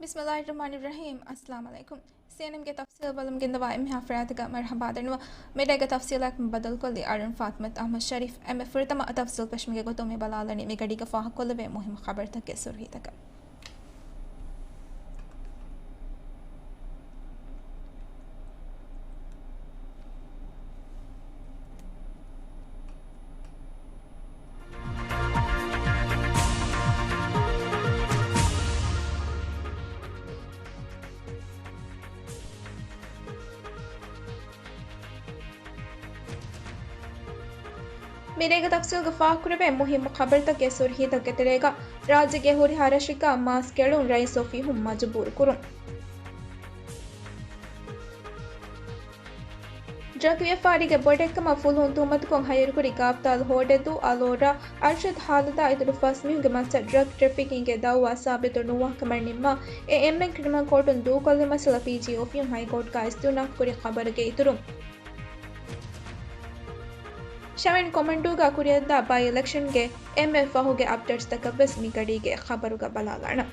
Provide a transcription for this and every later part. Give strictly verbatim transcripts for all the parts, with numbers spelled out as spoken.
ބިސްމިއްލާހިއްރަޙްމާނިއްރަޙީމް. އައްސަލާމު ޢަލައިކުމް. ސީއެންއެމްގެ ތަފްސީލް ބަލަމުން ގެންދަވާ އެންމެހާ ފަރާތަކަށް މަރުޙަބާ ދަންނަވަން. މިރޭގެ ތަފްސީލާއެކު ބަދަލުކޮށްލީ އަޅުން ފާތިމަތު އަޙްމަދު ޝަރީފް. އެންމެ ފުރަތަމަ ތަފްސީލް ފެށުމުގެ ގޮތުން މި ބަލާލަނީ މިގަޑީގަ ފާހަގަކޮށްލެވޭ މުހިއްމު ޚަބަރުތަކުގެ ސުރުޚީތަކަށް. މިރޭގެ ތަފްސީލްގަ ފާހަގަކުރެވޭ މުހިއްމު ޚަބަރުތަކުގެ ސުރުޚީތަކުގެ ތެރޭގަ، ރާއްޖޭގެ ހުރިހާ ރަށެއްގަ މާސްކް އެޅުން ރައީސް އޮފީހުން މަޖުބޫރުކުރުން. ޑްރަގް ވިޔަފާރީގެ ބޮޑެއްކަމަށް ފުލުހުން ތުހުމަތުކޮށް ހައިރުކުރި ގާބްތާލު ހޯޑެދޫ އަލޯރާ އަރްޝަދް ހާލަދާ އިތުރު ފަސް މީހުންގެ މައްޗަށް ޑްރަގް ޓްރެފިކިންގގެ ދައުވާ ސާބިތު ނުވާކަމަށް ނިންމާ، އެ އެންމެން ކްރިމިނަލް ކޯޓުން ދޫކޮށްލި މައްސަލަ ޕީޖީ އޮފީހުން ހައިކޯޓްގައި އިސްތިއުނާފުކުރި ޚަބަރުގެ އިތުރުން. ޝަވެން ކޮމަންޑޫގަ ކުރިއަށްދާ ބައި އިލެކްޝަންގެ އެންމެ ފަހުގެ އަޕްޑޭޓްސްތަކަށްވެސް މި ގަޑީގެ ޚަބަރުގަ ބަލާލާނަން.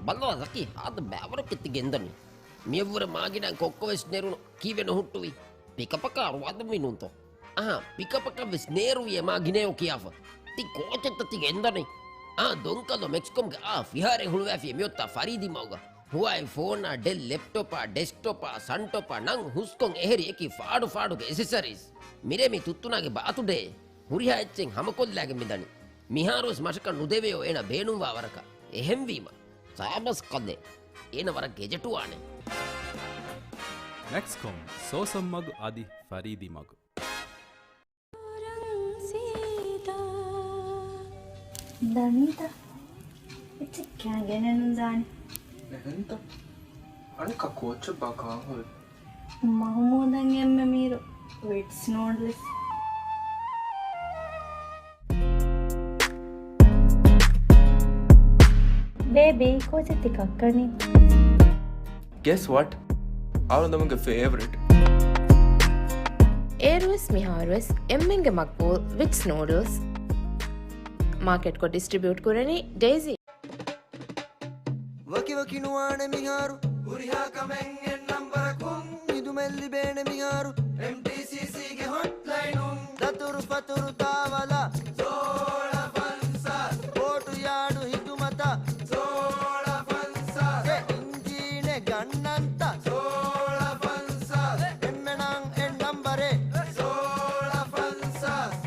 ބައްލަވާ ޒަކީ، ހާދަ ބައިވަރު ކެތި ގެންދަނީ. މިއަށްވުރެ މާގިނަ ކޮއްކޮވެސް ނެރުނު ކީއްވެ ނުހުއްޓުވީ؟ ޕިކަޕަކާ ރުވާދަމި ނޫންތޯ؟ އަހާ، ޕިކަޕަކަށްވެސް ނޭރުވިޔޭ މާ ގިނައޯ ކިޔާފަ. ތި ކޯޗެއްތަ ތި ގެންދަނީ؟ އާ، ދޮންކަލޯ މެކްސްކޮމްގެ އާ ފިހާރައެއް ހުޅުވާފިޔޭ މިއޮތާ ފަރީދީ މަގުގަ. ހުވާއި ފޯނާ، ޑެލް ލެޕްޓޮޕާ، ޑެސްކްޓޮޕާ، ސަންޓޮޕާ ނަން ހުސްކޮން އެހެރި އެކި ފާޑު ފާޑުގެ އެސެސަރީސް. މިރޭ މި ތުއްތުނާގެ ބާތުޑޭ. ހުރިހާ އެއްޗެއް ހަމަކޮށްލާގެން މިދަނީ. މިހާރުވެސް މަށަކަށް ނުދެވެޔޯ އޭނަ ބޭނުންވާ ވަރަކަށް. އެހެންވީމަ. ސާބަސް ކަލޭ. އޭނަ ވަރަށް ގެޖެޓުވާނެ. މެކްސްކޮމް، ސޯސަން މަގު އަދި ފަރީދީ މަގު. ދަނީތަ؟ އެއްޗެއް ކާ ގެނެއް ނުދާނެ. އެހެންތަ؟ އަނެއްކާ ކޯޗެއް ބާ ކާހޮވެ. މަހުމޫދަށް އެންމެ މީރު ވިޓްސް ނޫޑްލްސް. ބޭބީ، ކޯޗެއް ތި ކައްކަނީ؟ Guess what? އަޅުގަނޑުމެންގެ ފޭވަރިޓް. އޭރުވެސް މިހާރުވެސް އެންމެންގެ މަގްބޫލް ވިޓްސް ނޫޑްލްސް. މާކެޓްކޮށް ޑިސްޓްރިބިއުޓް ކުރަނީ ޑޭޒީ. ވަކިވަކި ނުވާނެ މިހާރު. ހުރިހާ ކަމެއް އެއް ނަންބަރަކުން. ހިދުމަތް ލިބޭނެ މިހާރު. އެމްޓީސީސީގެ ހޮޓްލައިނުން. ދަތުރު ފަތުރު ތާވަލަ. ސޯޅަ ފަންސާސް. ބޯޓު ޔާޑު ހިދުމަތަށް. ސޯޅަ ފަންސާސް. އެ އިންޖީނެއް ގަންނަންތަ. ސޯޅަ ފަންސާސް. އެންމެނަށް އެއް ނަންބަރެއް. ސޯޅަ ފަންސާސް.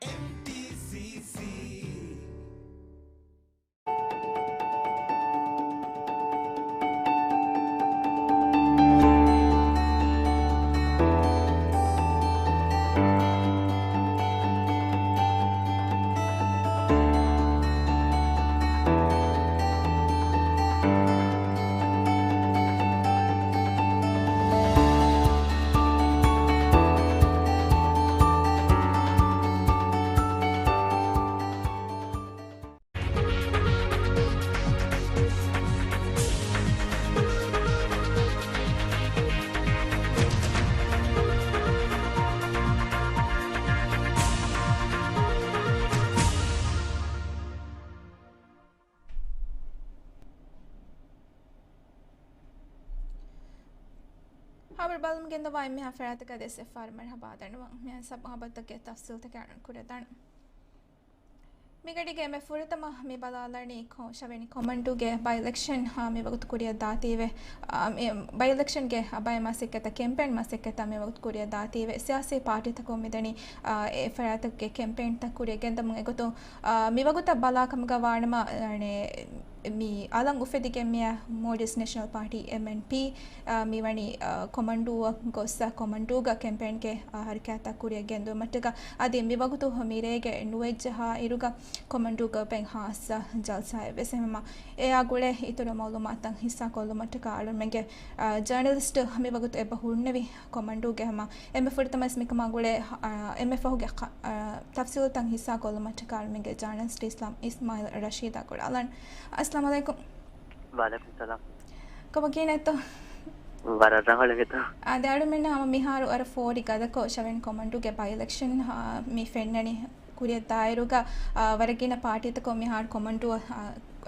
އެމްޓީސީސީ. ހަބަރު ބަލަމުން ގެންދަވާ އެންމެހާ ފަރާތަކަށް ދެއްސެއް ފާރު މަރުޙަބާ ދަންނަވަން. މިހާ ސަބް ހަބަރުތަކުގެ ތަފްސީލްތަކެއް އަޅުން ކުރެދާނަން. މިގަޑީގެ އެންމެ ފުރަތަމަ މި ބަލާލަނީ ކޮ-، ޝަވެނި ކޮމަންޑޫގެ ބައި އިލެކްޝަން، އާ، މިވަގުތު ކުރިއަށް ދާތީވެ، އާ، މި ބައި އިލެކްޝަންގެ ބައެއް މަސައްކަތްތައް، ކެމްޕޭން މަސައްކަތްތައް މިވަގުތު ކުރިއަށް ދާތީވެ، ސިޔާސީ ޕާޓީތަކުން މިދަނީ، އާ، އެ ފަރާތްތަކުގެ ކެމްޕޭންތައް ކުރިއަށް ގެންދަމުން އެގޮތުން، އާ، މިވަގުތަށް ބަލާ ކަމުގަ ވާނަމަ، އަނެ، މި އަލަށް އުފެދިގެން މިއަށް މޯލްޑިވްސް ނޭޝަނަލް ޕާޓީ، އެމްއެންޕީ، އާ، މިވަނީ، އާ، ކޮމަންޑޫއަށް ގޮސް، އާ، ކޮމަންޑޫގަ ކެމްޕޭންގެ، އާ، ހަރަކާތްތައް ކުރިއަށް ގެންދުމަށްޓަކާ އަދި މިވަގުތު މިރޭގެ ނުވައްޖަހާ އިރުގަ ކޮމަންޑޫގަ އެބައިން ހާއްސަ ޖަލްސާއެއް ވެސް. އެހެންވީމަ، އެއާ ގުޅޭ އިތުރު މައުލޫމާތުތައް ހިއްސާ ކޮށްލުމަށްޓަކާ އަޅުމެންގެ، އާ، ޖާނަލިސްޓް މިވަގުތު އެބަ ހުންނެވި ކޮމަންޑޫގަ. ހަމަ އެންމެ ފުރަތަމަވެސް މިކަމާ ގުޅޭ، އާ، އެންމެ ފަހުގެ ޚަ-، އާ، ތަފްސީލުތައް ހިއްސާ ކޮށްލުމަށްޓަކާ އަޅުމެންގެ ޖާނަލިސްޓް އިސްލާމް އިސްމާއިލް ރަޝީދާ ކުރާލަން. އައްސަލާމު ޢަލައިކުމް. ވަޢަލައިކުމް ސަލާމް. ކޮބާ ކިހިނެއްތޯ؟ ވަރަށް ރަނގަޅު ގެތޯ. އާދެ، އަޅުމެންނަށް ހަމަ މިހާރު ވަރަށް ފޯރި ގަދަކޮށް ޝަވެން ކޮމަންޑޫގެ ބައި އިލެކްޝަން، އާ، މި ފެންނަނީ ކުރިއަށް ދާއިރުގަ، އާ، ވަރަށް ގިނަ ޕާޓީތަކުން މިހާރު ކޮމަންޑޫ، އާ،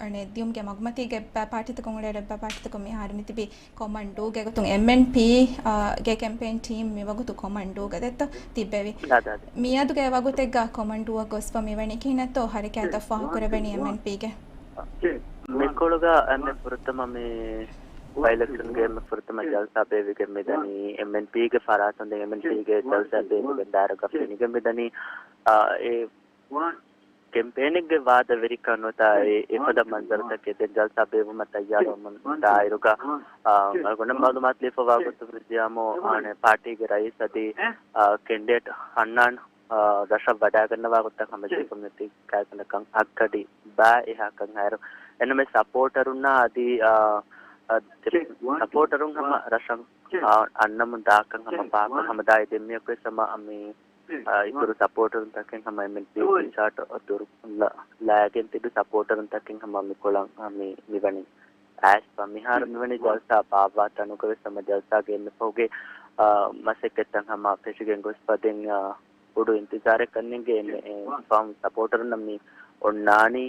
އަނެއް ދިޔުމުގެ މަގުމަތީގެ ބައި ޕާޓީތަކުން އުޅޭ ބައި ޕާޓީތަކުން މިހާރު މިތިބީ ކޮމަންޑޫގެ ގޮތުން އެމްއެންޕީ، އާ، ގެ ކެމްޕޭން ޓީމް މިވަގުތު ކޮމަންޑޫގަ ދެއްތޯ ތިއްބެވި. އާދެ، އާދެ. މިއަދުގެ ވަގުތެއްގަ ކޮމަންޑޫއަށް ގޮސްފަ މިވަނީ ކިހިނެއްތޯ ހަރަކާތްތައް ފާހަގަކުރެވެނީ އެމްއެންޕީގެ؟ މިކޮޅުގަ އެންމެ ފުރަތަމަ މި ބައި އިލެކްޝަންގެ އެންމެ ފުރަތަމަ ޖަލްސާ ބޭއްވިގެން މިދަނީ އެމްއެންޕީގެ ފަރާތުން. ދެން އެމްއެންޕީގެ ޖަލްސާ ބޭއްވިގެން ދާއިރުގަ ފެނިގެން މިދަނީ، އާ، އެ ކެމްޕޭނެއްގެ ވާދަވެރިކަން ނުވަތަ އެ، އެފަދަ މަންޒަރުތަކެއް ދެން ޖަލްސާ ބޭއްވުމަށް ތައްޔާރުވަމުން ދާއިރުގަ، އާ، އަޅުގަނޑަށް މައުލޫމާތު ލިބިފަވާ ގޮތުން ވިއްޖިޔާމު، އާނެ، ޕާޓީގެ ރައީސް އަދި، އާ، ކެންޑިޑޭޓް ހަންނާން، އާ، ރަށަށް ވަޑައިގަންނަވާ ގޮތަށް ހަމަޖެހިފަ މިއޮތީ ކައިކަނޑަކަށް އަށްގަޑި ބައި އެހާކަށް އައިރު، އެންމެ ސަޕޯޓަރުންނާ އަދި، އާ، އާ، ސަޕޯޓަރުން ހަމަ ރަށަށް، އާ، އަންނަމުން ދާކަން ހަމަ ފާހަގަ ހަމަ ދާއި ދެންމެއަކުވެސް ހަމަ މި އާ، އިތުރު ސަޕޯޓަރުންތަކެއް ހަމަ އެމްއެންޕީ ޓީޝާޓް ދުރު ލައިގެން ތިބި ސަޕޯޓަރުންތަކެއް ހަމަ މިކޮޅަށް، އާ، މި، މިވަނީ އައިސްފަ. މިހާރު މިވަނީ ޖަލްސާ ބާއްވާ ތަނުގަ ވެސް ހަމަ ޖަލްސާގެ އެންމެ ފަހުގެ، އާ، މަސައްކަތްތައް ހަމަ ފެށިގެން ގޮސްފަ ދެން، އާ، ބޮޑު އިންތިޒާރެއް ކަންނެންގެ އެންމެ، އެ، ފާމް ސަޕޯޓަރުންނަށް މި އޮންނާނީ،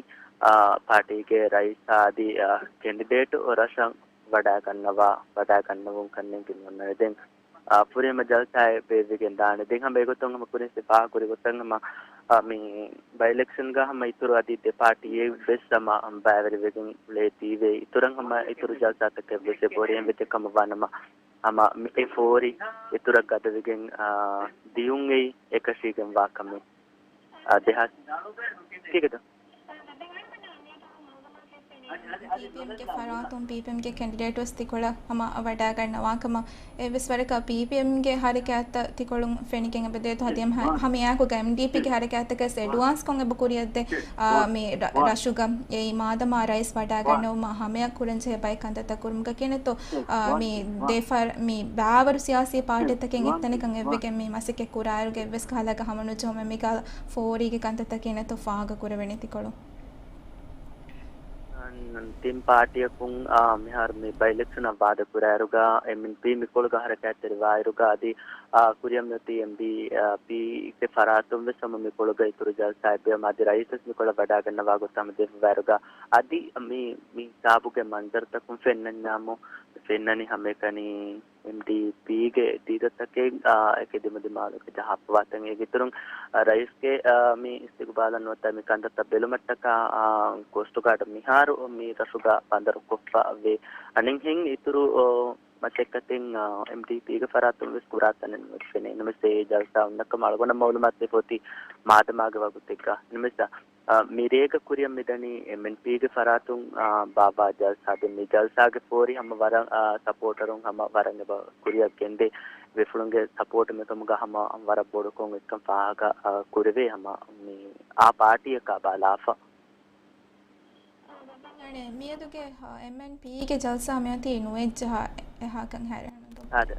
އާ، ޕާޓީގެ ރައީސާ އަދި، އާ، ކެންޑިޑޭޓު ރަށަށް ވަޑައިގަންނަވާ، ވަޑައިގަންނަވަން ކަންނެންގެ މި އޮންނާނެ. ދެން އާ، ފުރިހަމަ ޖަލްސާއެއް ބޭއްވިގެން ދާނެ. ދެން ހަމަ އެގޮތުން ހަމަ ކުރިން ސިފާ ކުރި ގޮތަށް ހަމަ، އާ، މި ބައި އިލެކްޝަންގަ ހަމަ އިތުރު އަދި ދެ ޕާޓީއެއް ވެސް ހަމަ ބައިވެރިވެގެން އުޅޭތީވެ. އިތުރަށް ހަމަ އިތުރު ޖަލްސާތަކެއް ވެސް އެބަހުރި. އެހެން ވެއްޖެ ކަމަށް ވާނަމަ ހަމަ މި އެ ފޯރި އިތުރަށް ގަދަވެގެން، އާ، ދިޔުން އެއީ އެކަށީގެންވާ ކަމެއް. އާ، ދެހާސް ކީކެތަ؟ ޕީޕީއެމްގެ ފަރާތުން ޕީޕީއެމްގެ ކެންޑިޑޭޓް ވެސް ތިކޮޅަށް ހަމަ ވަޑައިގަންނަވާ ކަމަށް އެއްވެސް ވަރަކަށް ޕީޕީއެމްގެ ހަރަކާތްތައް ތިކޮޅުން ފެނިގެން އެބަދޭތޯ އަދި ހަ-، ހަމައެއާއެކުގަ އެމްޑީޕީގެ ހަރަކާތްތަކެއް ވެސް އެޑްވާންސްކޮށް އެބަ ކުރިއަށްދޭ، އާ، މި ރަ-، ރަށުގަ އެއީ މާދަމާ ރައީސް ވަޑައިގަންނަވުމަށް ހަމަޔަށް ކުރަންޖެހޭ ބައެއް ކަންތައްތައް ކުރުމުގަ ކިހިނެއްތޯ، އާ، މި ދެ ފަރ-، މި ބާވަރު ސިޔާސީ ޕާޓީތަކެއް އެއްތަނަކަށް އެއްވެގެން މި މަސައްކަތް ކުރާއިރުގަ އެއްވެސް ކަހަލައަކަށް ހަމަނުޖެހުމެއް މިކަހަލަ ފޯރީގެ ކަންތައްތައް ކިހިނެއްތޯ ފާހަގަ ކުރެވެނީ ތިކޮޅުން. ތިން ޕާޓީއަކުން، އާ، މިހާރު މި ބައި އިލެކްޝަނަށް ވާދަ ކުރާއިރުގަ އެމްއެންޕީ މިކޮޅުގަ ހަރަކާތްތެރިވާއިރުގަ އަދި، އާ، ކުރިއަށް މިއޮތީ އެމްޑީޕީގެ ފަރާތުން ވެސް ހަމަ މިކޮޅުގަ އިތުރު ޖަލްސާއެއް ބޭއްވުމަށް އަދި ރައީސް ވެސް މިކޮޅަށް ވަޑައިގަންނަވާ ގޮތަށް ހަމަ ދެއްވާއިރުގަ އަދި މި، މި ހިސާބުގެ މަންޒަރުތަކުން ފެންނަންޏާމު ފެންނަނީ ހަމައެކަނި އެމްޑީޕީގެ ދީދަތަކެއް، އާ، އެކެ ދިމަދިމާލުގެ ޖަހާފަވާތަން. އޭގެ އިތުރުން، އާ، ރައީސްގެ، އާ، މި އިސްތިގުބާލަށް ނުވަތަ މި ކަންތައްތައް ބެލުމަށްޓަކާ، އާ، ކޯސްޓް ގާޑް މިހާރު މި ރަށުގަ ބަނދަރުކޮށްފަ ވޭ. އަނެއްހެން އިތުރު، އޯ، މަސައްކަތެއް، އާ، އެމްޑީޕީގެ ފަރާތުން ވެސް ކުރާތަނެއް ނުވެސް ފެނޭ. އެންމެސް އެ ޖަލްސާ އޮންނަ ކަމަށް އަޅުގަނޑަށް މައުލޫމާތު ލިބިފަ އޮތީ މާދަމާގެ ވަގުތެއްގަ. އެންމެސް އާ، މިރޭގަ ކުރިއަށް މިދަނީ އެމްއެންޕީގެ ފަރާތުން، އާ، ބާއްވާ ޖަލްސާ. ދެން މި ޖަލްސާގެ ފޯރި ހަމަ ވަރަށް، އާ، ސަޕޯޓަރުން ހަމަ ވަރަށް އެބަ ކުރިއަށް ގެންދޭ. ވެފުޅުންގެ ސަޕޯޓު މިކަމުގަ ހަމަ ވަރަށް ބޮޑުކޮށް އެކަން ފާހަގަ، އާ، ކުރެވޭ ހަމަ މި އާ ޕާޓީއަކާ ބަލާފަ. އަނެއް މިއަދުގެ، އާ، އެމްއެންޕީގެ ޖަލްސާ މިއޮތީ ނުވައްޖަހާ އެހާކަން ހައިރާން. އާދެ.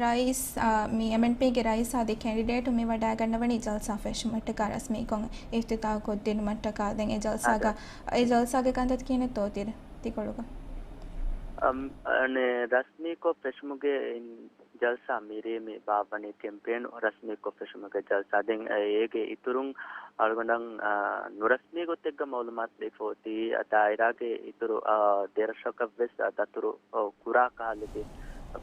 ރައީސް، އާ، މި އެމްއެންޕީގެ ރައީސް އަދި ކެންޑިޑޭޓު މި ވަޑައިގަންނަވަނީ ޖަލްސާ ފެށުމަށްޓަކާ ރަސްމީކޮށް އިފްތިތާހު ކޮށްދިނުމަށްޓަކާ. ދެން އެ ޖަލްސާގަ، އާދެ. އެ ޖަލްސާގެ ކަންތައް ކިހިނެއްތޯ ތި-، ތިކޮޅުގަ؟ އަމް، އަނެއް ރަސްމީކޮށް ފެށުމުގެ ޖަލްސާ މިރޭ މި ބާއްވަނީ ކެމްޕޭން ރަސްމީކޮށް ފެށުމުގެ ޖަލްސާ. ދެން އޭގެ އިތުރުން އަޅުގަނޑަށް، އާ، ނުރަސްމީ ގޮތެއްގަ މައުލޫމާތު ލިބިފަ އޮތީ، އާ، ދާއިރާގެ އިތުރު، އާ، ދެ ރަށަކަށްވެސް، އާ، ދަތުރު، އާ، ކުރާ ކަހަލަ ދެ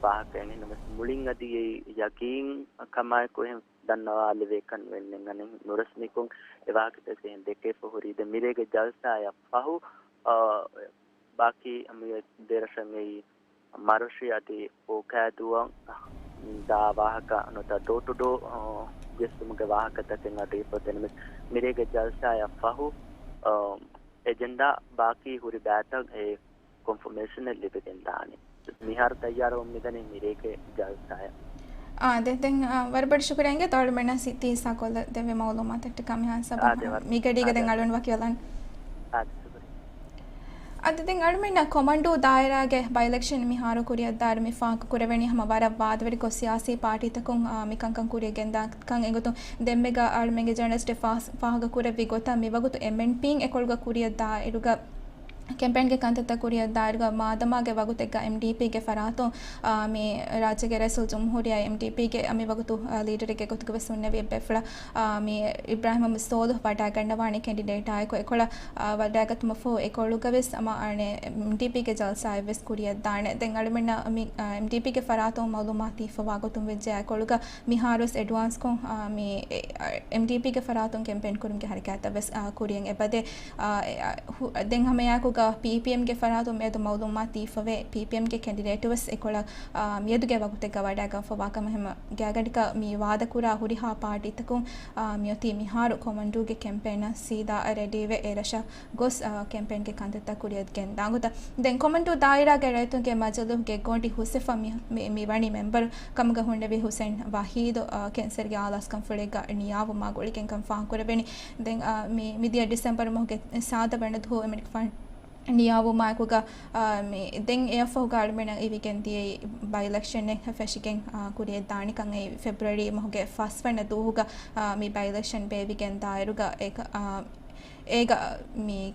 ވާހަކައެއް. އެހެންނަމަވެސް މުޅިން އަދި އެއީ ޔަގީން ކަމާއެކު އެހެން ދަންނަވާލެވޭކަން ވެންނެއް އަނެއް ނުރަސްމީކޮށް އެ ވާހަކަތައް އެހެން ދެކެފަ ހުރީ. ދެން މިރޭގެ ޖަލްސާއަށް ފަހު، އާ، ބާކީ މި ދެ ރަށަށް އެއީ މަރޮށި އަދި އޯކާދޫއަށް ދާ ވާހަކަ ނުވަތަ ޑޯ ޓު ޑޯ، އާ، ޖެއްސުމުގެ ވާހަކަތަކެއް އަޑުއިވިފަ އޮތީ. އެހެންނަމަވެސް މިރޭގެ ޖަލްސާއަށް ފަހު، އާ، އެޖެންޑާ ބާކީ ހުރި ބައިތައް އެ ކޮންފަމޭޝަނެއް ލިބިގެން ދާނެ. މިހާރު ތައްޔާރުވަމުން މިދަނީ މިރޭގެ ޖަލްސާއަށް. އާ، ދެ-، ދެން، އާ، ވަރަށް ބޮޑަށް ޝުކުރިއްޔާ އިނގޭތޯ އަޅުމެންނަށް ސި-، ތި ހިއްސާކޮށްލަ ދެއްވި މައުލޫމާތަށްޓަކާ މިހާ ސަބަ-، އާދެ، ވަރަށް. މިގަޑީގަ ދެން އާދެ. އަޅުން ވަކިވެލަން. އާދެ، ޝުކުރިއްޔާ. އަދި ދެން އަޅުމެންނަށް ކޮމަންޑޫ ދާއިރާގެ ބައި އިލެކްޝަން މިހާރު ކުރިއަށްދާއިރު މި ފާހަގަކުރެވެނީ ހަމަ ވަރަށް ވާދަވެރިކޮށް ސިޔާސީ ޕާޓީތަކުން، އާ، މިކަންކަން ކުރިއަށް ގެންދާކަން އެގޮތުން ދެންމެގަ އަޅުމެންގެ ޖަނަލިސްޓެއް ފާ-، ފާހަގަކުރެއްވި ގޮތަށް މިވަގުތު އެމްއެންޕީން އެކޮޅުގަ ކުރިއަށްދާއިރުގަ ކެމްޕޭންގެ ކަންތައްތައް ކުރިއަށްދާއިރުގަ މާދަމާގެ ވަގުތެއްގަ އެމްޑީޕީގެ ފަރާތުން، އާ، މި ރާއްޖޭގެ ރައީސުލްޖުމްހޫރިއްޔާ އެމްޑީޕީގެ މި ވަގުތު، އާ، ލީޑަރެއްގެ ގޮތުގަވެސް ހުންނެވި އެއްބޭފުޅާ، އާ، މި އިބްރާހިމް ސޯލިހު ވަޑައިގަންނަވާނެ ކެންޑިޑޭޓާއެކު އެކޮޅަށް، އާ، ވަޑައިގަތުމަށްފަހު އެކޮޅުގަވެސް އަމާ އަނެއް އެމްޑީޕީގެ ޖަލްސާއެއްވެސް ކުރިއަށްދާނެ. ދެން އަޅުމެންނަށް މި، އާ، އެމްޑީޕީގެ ފަރާތުން މައުލޫމާތު ހިފަވާ ގޮތުން ވެއްޖެ އެކޮޅުގަ މިހާރުވެސް އެޑްވާންސްކޮށް، އާ، މި، އެ، އާ، އެމްޑީޕީގެ ފަރާތުން ކެމްޕޭން ކުރުމުގެ ހަރަކާތްތައްވެސް، އާ، ކުރިއަށް އެބަދޭ. އާ، އެ، އާ، ހު-، ދެން ހަމައެއާއެކުގަ ޕީޕީއެމްގެ ފަރާތުން މިއަދު މައުލޫމާތު ހިފަވޭ، ޕީޕީއެމްގެ ކެންޑިޑޭޓުވެސް އެކޮޅަށް، އާ، މިއަދުގެ ވަގުތެއްގަ ވަޑައިގަންފަވާކަމަށް ހަމަ ގާތްގަނޑަކަށް މި ވާދަކުރާ ހުރިހާ ޕާޓީތަކުން، އާ، މިއޮތީ މިހާރު ކޮމަންޑޫގެ ކެމްޕޭނަށް ސީދާ ރެޑީވެ އެރަށަށް ގޮސް، އާ، ކެމްޕޭންގެ ކަންތައްތައް ކުރިއަށް ގެންދާ ގޮތަށް. ދެން ކޮމަންޑޫ ދާއިރާގެ ރައްޔިތުންގެ މަޖިލީހުގެ ގޮނޑި ހުސެފަ މި، މި، މި ވަނީ މެމްބަރު ކަމުގަ ހުންނެވި ހުސެން ވަހީދު، އާ، ކެންސަރުގެ އާލާސްކަންފުޅެއްގަ ނިޔާވުމާ ގުޅިގެން ކަން ފާހަގަކުރެވެނީ. ދެން، އާ، މި، މިދިޔަ ޑިސެމްބަރު މަހުގެ ސާދަ ވަނަ ދުވަހު އެމަނިކުފާނު ނިޔާވުމާއެކުގަ، އާ، މި، ދެން އެއަށްފަހުގަ އަޅުމެނަށް އިވިގެން ދިޔައީ ބައި އިލެކްޝަނެއް ފެށިގެން، އާ، ކުރިއަށްދާނެކަން. އެއީ ފެބްރުއަރީ މަހުގެ ފަސްވަނަ ދުވަހުގަ، އާ، މި ބައި އިލެކްޝަން ބޭއްވިގެން ދާއިރުގަ އޭގަ، އާ، އޭގަ މި